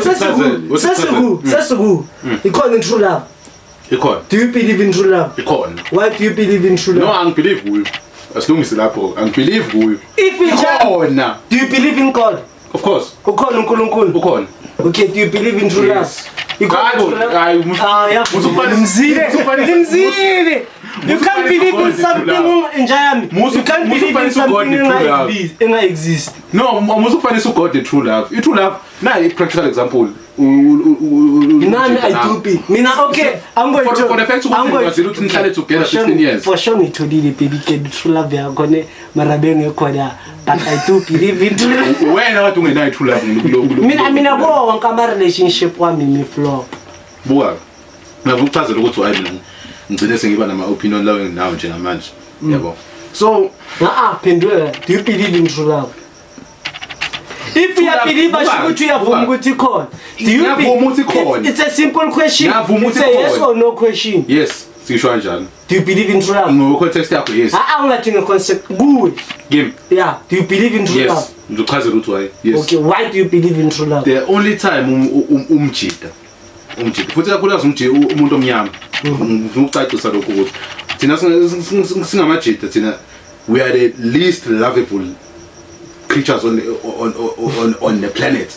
sesiku. Ikhona true love. Ikhona. Do you believe in true love? Ikhona. Why do you believe in true No, love? angibelieve kuyo. Asilungise lapho. Angibelieve kuyo. If you Ikhona. do you believe in God? Of course. Ukhona uNkulunkulu. Ukhona. Okay, do you believe in true love? Yes. Ikhona Hayi bo, true love? hayi, Ah, yeah. musukufanisa- Mzile. You can't believe in something njayami. You can't believe in Musukufanisa uGod something ne-true love. enga exist. No, musukufanisa uGod ne-true love. I-true love, nayi i-practical example. Nami I do be. Mina okay, I'm going to For the fact ukuthi nikwazile ukuthi nihlale together 16 years. For sure ngitholile baby girl true love yakho ne mara bengekho la. But I do believe in true love. Wena kade ungenayo i-true love Mina kuwo wonke ama relationship wami mi flop. Buka. Ngakuchazela ukuthi why mina ngigcine sengiba nama opinion lawo enginawo njengamanje. Yabo. So, Phendula, do you believe in true love? If you believe ukuthi uyavuma ukuthi ikhona. Do you Ngiyavuma ukuthi ikhona. It's a simple question. Ngiyavuma It's ukuthi a yes ikhona. or no question. Yes, sisho kanjalo. Do you believe in true love? Ngo context yakho yes. Ah, ungathi nge-concept kuwe. Kimi. Yeah, do you believe in true love? Yes. Ngizochazela ukuthi why. Yes. Okay, why do you believe in true love? The only time umjida futhi kakhulukazi umuntu omnyama ngifuna ukucacisa lokho ukuthi thina singamajida thina we are the least lovable creatures on the planet.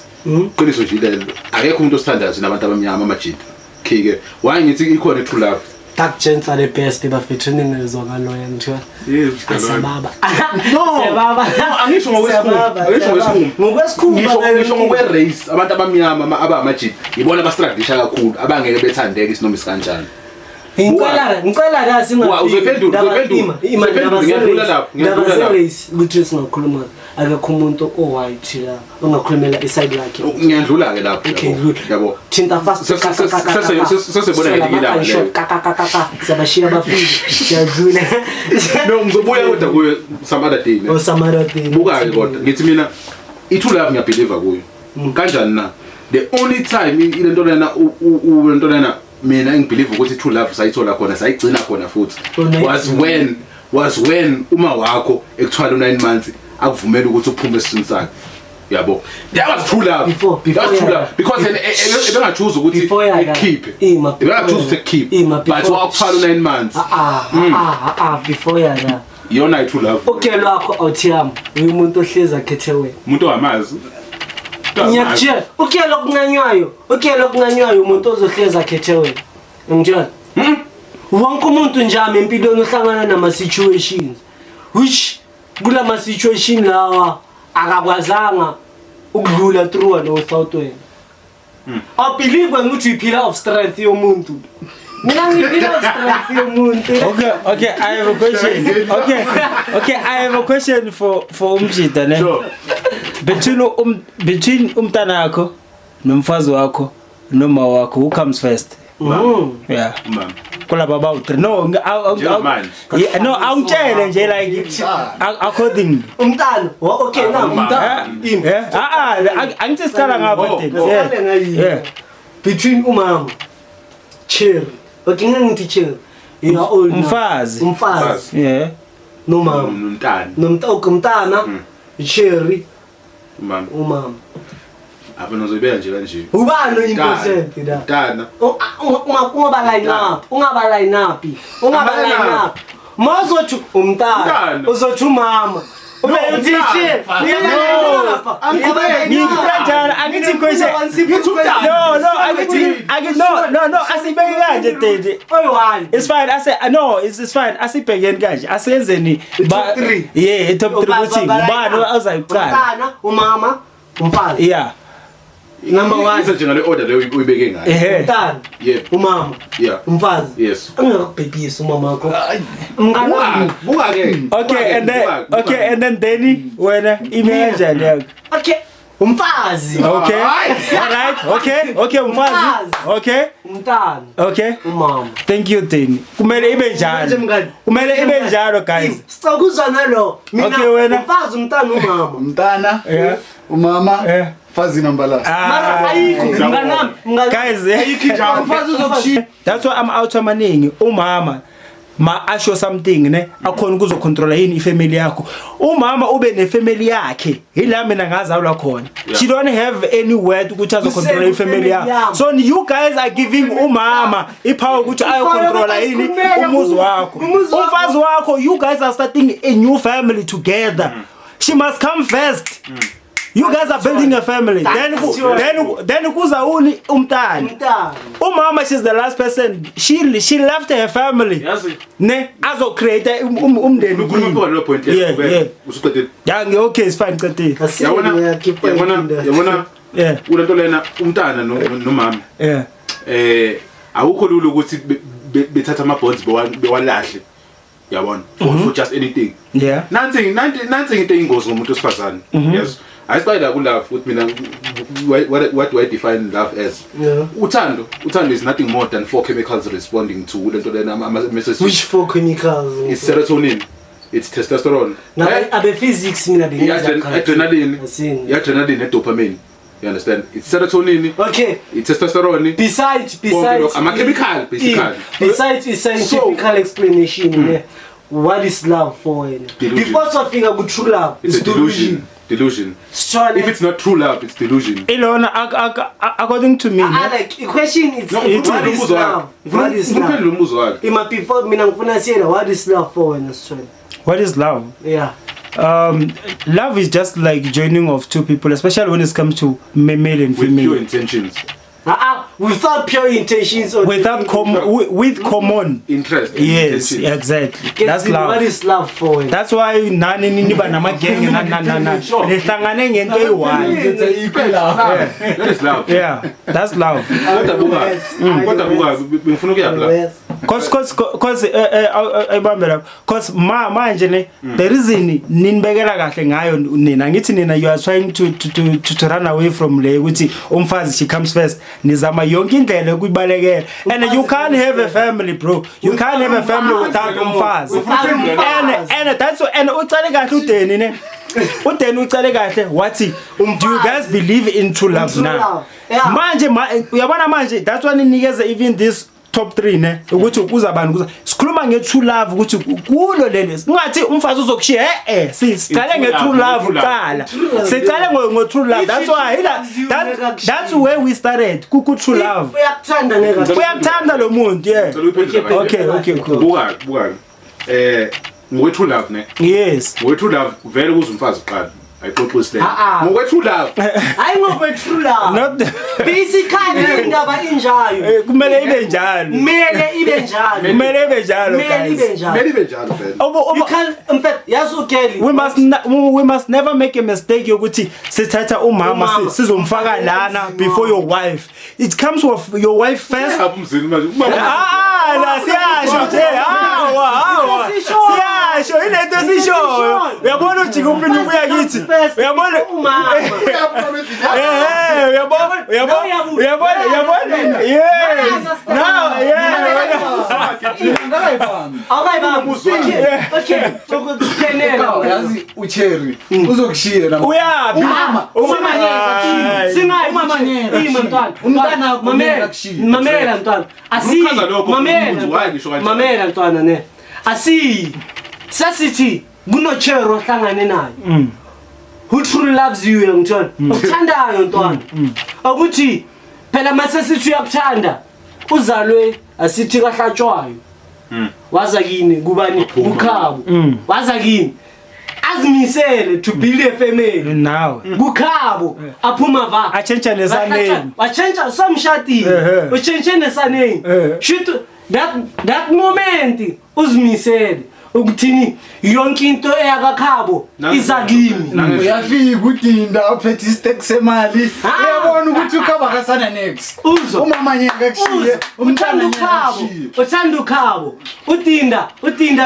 Qiniso nje lelo akekho umuntu osithandayo thina abantu abamnyama amajida. Okay, why ngithi ikhona true love? Dark gents are the best bafethu ningezwa ngaloya ngithiwa. Yes, Asababa. No. Siyababa. No, angisho ngokwesikhumba. Angisho ngokwesikhumba. Ngokwesikhumba Ngisho ngokwe-race abantu abamnyama abamajida ibona abastrugglisha kakhulu abangeke bethandeke isinoma isikanjani. Ngicela la singa. Uzophendula. Ngiyadlula lapho. Ndaba ze-race ukuthi singakhuluma akekho umuntu o-white la ongakhulumela iside lakhe. Ngiyadlula ke lapho. Yabo. Thinta fast. Sesebona ngelinye ilanga. Ka. Siyabashiya abafiki. Siyadlula. No, ngizobuya kodwa kuyo some other day. Oh, some other day. Buka ke kodwa ngithi mina i-true love ngiyabelieve kuyo. Kanjani na? The only time ilento lena lento lena mina engibelieve ukuthi true love sayithola khona sayigcina khona futhi was when uma wakho ekuthwala 9 months akuvumela ukuthi uphume esiswini sakhe. Yabo. That was true love. Before that was true love because ebengachoose ukuthi ekhiphe. Ebengachoose ukuthi ekhiphe. But wakuthwala 9 months. Before yana. Iyona i true love. Okay lwakho awuthiyami umuntu ohleza khethe wena. Umuntu ongamazi. Ngiyakutshela ukelo okuncanywayo umuntu ozohleza khethe wena. Ngitshela. Wonke umuntu njami empilweni uhlangana nama situations which kulama situation lawa akakwazanga ukudlula through no without wena. I believe ukuthi uyi-pillar of strength yomuntu. Mina ngi-pillar of strength yomuntu. Okay, I have a question. Okay, I have a question for umjida ne. Sure. Between umntana wakho nomfazi wakho noma wakho who comes first? Yeah. Mama. Kulaba about three. No, no, awungitshele nje like according umntana. Okay now umntana. Yeah. Angithi siqala ngapha then. Yeah. Between umama Cherry. Okay ngithi Cherry. You are old. Umfazi. Yeah. Nomama. Nomntana. Nomntana. Cherry. Umama. Apha nozoyibeka nje kanje. Ubani impercent la? Mntana. Ungaba line up. Mazothi umntana, uzothi umama. Ngifuna angithi question. No, angithi no asibheke kanje Daddy. Oyi-one. It's fine. I say no, it's fine. Asibhekeni kanje. Asenzeni Top three. Yeah, top 3 ukuthi ngubani ozayiqala. Umntana, umama, umfazi. Yeah. Number 1. Ize njengale order leyo uyibeke ngayo. Ehhe. Umntana, Yebo. umama, Yeah. umfazi. Yes. Angakubhebhisi umama wakho. Mngani wami. Buka ke. Okay, and then okay, and then Danny wena ime kanjani yakho? Okay. Umfazi. Okay. All right. Okay. Okay, umfazi. Umfazi. Okay. Umntana, Okay. umama. Thank you Danny. Kumele ibe Manje njalo. mngani. Kumele ibe njalo guys. Sicela ukuzwa nalo. Mina Okay, wena. umfazi, umntana, umama. Umntana, Yeah. umama, Yeah. fazi number last. Mara ayikho mngani wami, mngani. Guys, eh, Umfazi uzokushiya. that's why I'm out amaningi umama ma asho something ne akhona ukuzocontrola yini ifamily yakho umama ube nefamily yakhe ila mina ngazalwa khona. She don't have any word ukuthi azocontrola ifamily yakho, yami. so you guys are giving umama ipower ukuthi ayocontrola yini umuzi wakho, Umuzi wakho. umfazi wakho. You guys are starting a new family together. She must come first. You guys are building a family, then then kuza uni umntana. Umntana. Umama, she's the last person. She left her family Yazi. ne azo-create umndeni Ukhuluma kini. phela lo point Yeah, yeah. Usuqedile. Ya, okay, it's fine, qedile. Yabona yabona yabona Yeah. kulento lena umntana nomama Yeah. Awukho lula ukuthi bethatha ama bonds bewalahle. Yabona for just anything. Yeah. Nansi nansi into eyingozi ngomuntu osifazane. Yes. Ayisiqale la ku love ukuthi mina what do I define love as? Yeah. Uthando, uthando is nothing more than four chemicals responding to lento lena ama messages. Which four chemicals? It's serotonin, it's testosterone. Now, Eh? abe physics mina bengenza I-adrenaline, Asini. i-adrenaline ne-dopamine. You understand? It's serotonin, Okay. it's testosterone. Besides Konke lokho, ama-chemical, basically. Besides a scientific explanation, ne, what is love for wena? Delusion. Before sofika ku true love, It's a delusion. Delusion. Sithole. If it's not true love, it's delusion. Ilona according to me Ah, ne? like the question is No, what is umbuzo wakhe. love? What is Ngifuna love? lo mbuzo wakhe. Ima before mina ngifuna siyena what is love for wena Sithole? What is love? Yeah. Love is just like joining of two people, especially when it comes to male and With female. pure intentions. Ah, without pure intentions or Without with common Interest. and Yes, intentions. exactly. Get That's to love. What is love for wena? That's why nani niba namagenge nani nani nani nihlangane ngento eyi-one. That is love. Yeah, that's love. Kodwa buka. Kodwa buka ngifuna ukuya la. Yes. Cause ayibambe lapho. Cause manje ne the reason ninibekela kahle ngayo nina ngithi nina you are trying to run away from le ukuthi umfazi she comes first, nizama yonke indlela ukuyibalekela, and you can't have a family, bro. You can't have a family without umfazi. And that's and ucale kahle uDeni ne, uDeni ucale kahle wathi, do you guys believe in true love True now? love, yeah. Manje uyabona manje that's why ninikeze even this top 3 ne ukuthi kuza bani kuza sikhuluma nge true love ukuthi kulo leli ungathi umfazi uzokushiya siqale nge true love kuqala, siqale ngo true love. That's why that's where we started ku true love. Uyakuthanda ngeke. Uyakuthanda lo muntu, yeah. Ngicela uyiphendule kahle. Okay, cool. Buka, buka. Ngokwe true love ne. Yes. Ngokwe true love vele kuze umfazi kuqala. Ayixoxisi leyo. Ah, ah. Ngokwe true love. Hayi ngoba true love. Not Basically indaba injayo. Kumele ibe njalo. Kumele ibe njalo. Kumele ibe njalo, Kumele ibe guys. njalo. Kumele ibe njalo vele. You can't in fact yazi uKelly. We must never make a mistake yokuthi sithatha umama Umama. sizomfaka lana before your wife. It comes with your wife first. Apha umzini manje. Umama Ah, la siyasho nje. Hawa, hawa. Siyasho ilento esishoyo. Uyabona ujika uphinde ubuya kithi. Uyabona Umama. Uyabona uyabona uyabona uyabona. Yes. Now, yeah. Awukayibambi. Okay. Sokuxenela. Yazi uCherry uzokushiya na. Uyaphi? Umama. Umama. Singayi Umama ngeke Ima mntwana. Umntwana wakho Mamela. ngeke akushiye. Mamela mntwana. Asi. Uchaza lokho Mamela. ukuthi why ngisho kanjalo. Mamela mntwana ne. Asi. Sasithi kunochero ohlangane naye. Who truly loves you ngithola. Ukuthandayo mntwana. Ukuthi phela mase sithi uyakuthanda uzalwe asithi kahlatshwayo. Waza kini kubani Waphuma. ukhabo. Waza kini. Azimisele to build a family. Nawe. Kukhabo aphuma va. Atshentshe nesurname. Watshentsha somshadile. Ehhe. Utshentshe nesurname. Ehhe. Shoot that moment uzimisele ukuthini yonke into eyakakhabo iza kimi. Uyafika udinda uphethe istek semali. Ah. Uyabona ukuthi ukhaba kasana next. Uzwa. Umama nyeka kushiye, umntana Uthanda nyeka ukhabo, kushiye. uthanda ukhabo. Udinda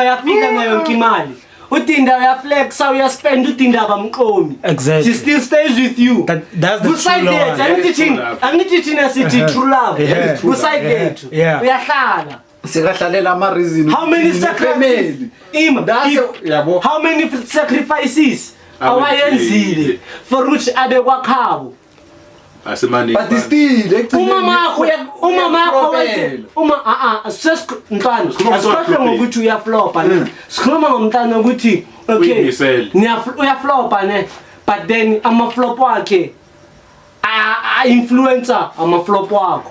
uyafika nayo yonke imali. Udinda uyaflexa, uyaspend, udinda abamqomi. Exactly. She still stays with you. That's the Kuside true love. yethu, angithi thina, angithi thina sithi true love. Yeah. Kuside Yeah. yethu. Yeah. Uyahlala. Sekahlalela ama reason. How many sacrifices? Ima, That's yabo. How many sacrifices awayenzile for ukuthi abe kwakhabo? Asemane. But still ekugcineni Umama wakho wenze uyaflopela. uma mntwana Sikhuluma asikhohlwe ngomntwana ngokuthi uyaflopa ne, sikhuluma ngomntwana ukuthi okay, Uyimisele. Uyaflopa ne, but then ama-flop wakhe a-influencer ama-flop wakho,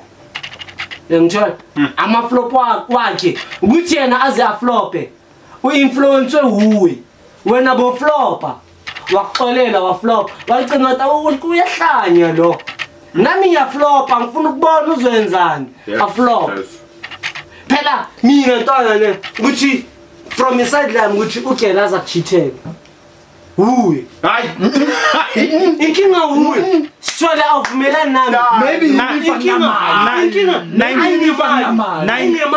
uyangithola, ama-flop wakhe ukuthi yena aze aflope u-influence wuwe wena boflopa, wakuxolela waflopa, wagcina wathi, "Awu, uyahlanya lo, nami ngiyaflopa, ngifuna ukubona uzoyenzani." Aflop phela mina ntwana ne, ukuthi from iside lami ukuthi ugela aza kuchithela wuye. Hayi. Inkinga wuye, sithole awuvumelani nami. Maybe Inkinga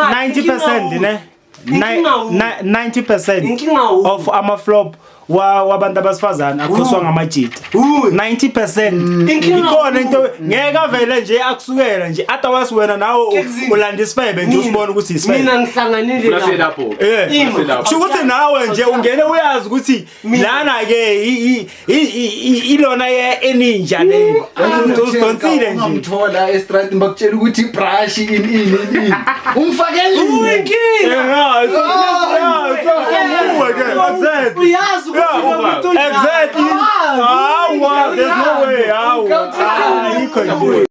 90% ne, Inkinga wuwe. 90% Inkinga wuwe. of ama-flop wabantu abasifazane akhoswa ngamajita. Wuwe. 90% Inkinga ikhona into wuwe. ngeke avele nje akusukela nje, otherwise wena nawe Kekuzini. ulanda isifebe nje usibone ukuthi isifebe. Mina ngihlanganile Funa nabo. lapho. Eh, Ima. Lapho. kusho ukuthi nawe nje ungene uyazi ukuthi lana ke ilona ye eninja le usidonsile nje. Ungamthola estradini bakutshela ukuthi ibrush in in in in. Umfake Wuwe endlini. inkinga. Yeah, so ke exactly. Uyazi ukuthi lo muntu unjani. Exactly. Awazi. Hawa, there's no way. Hawa. Ayikho nje.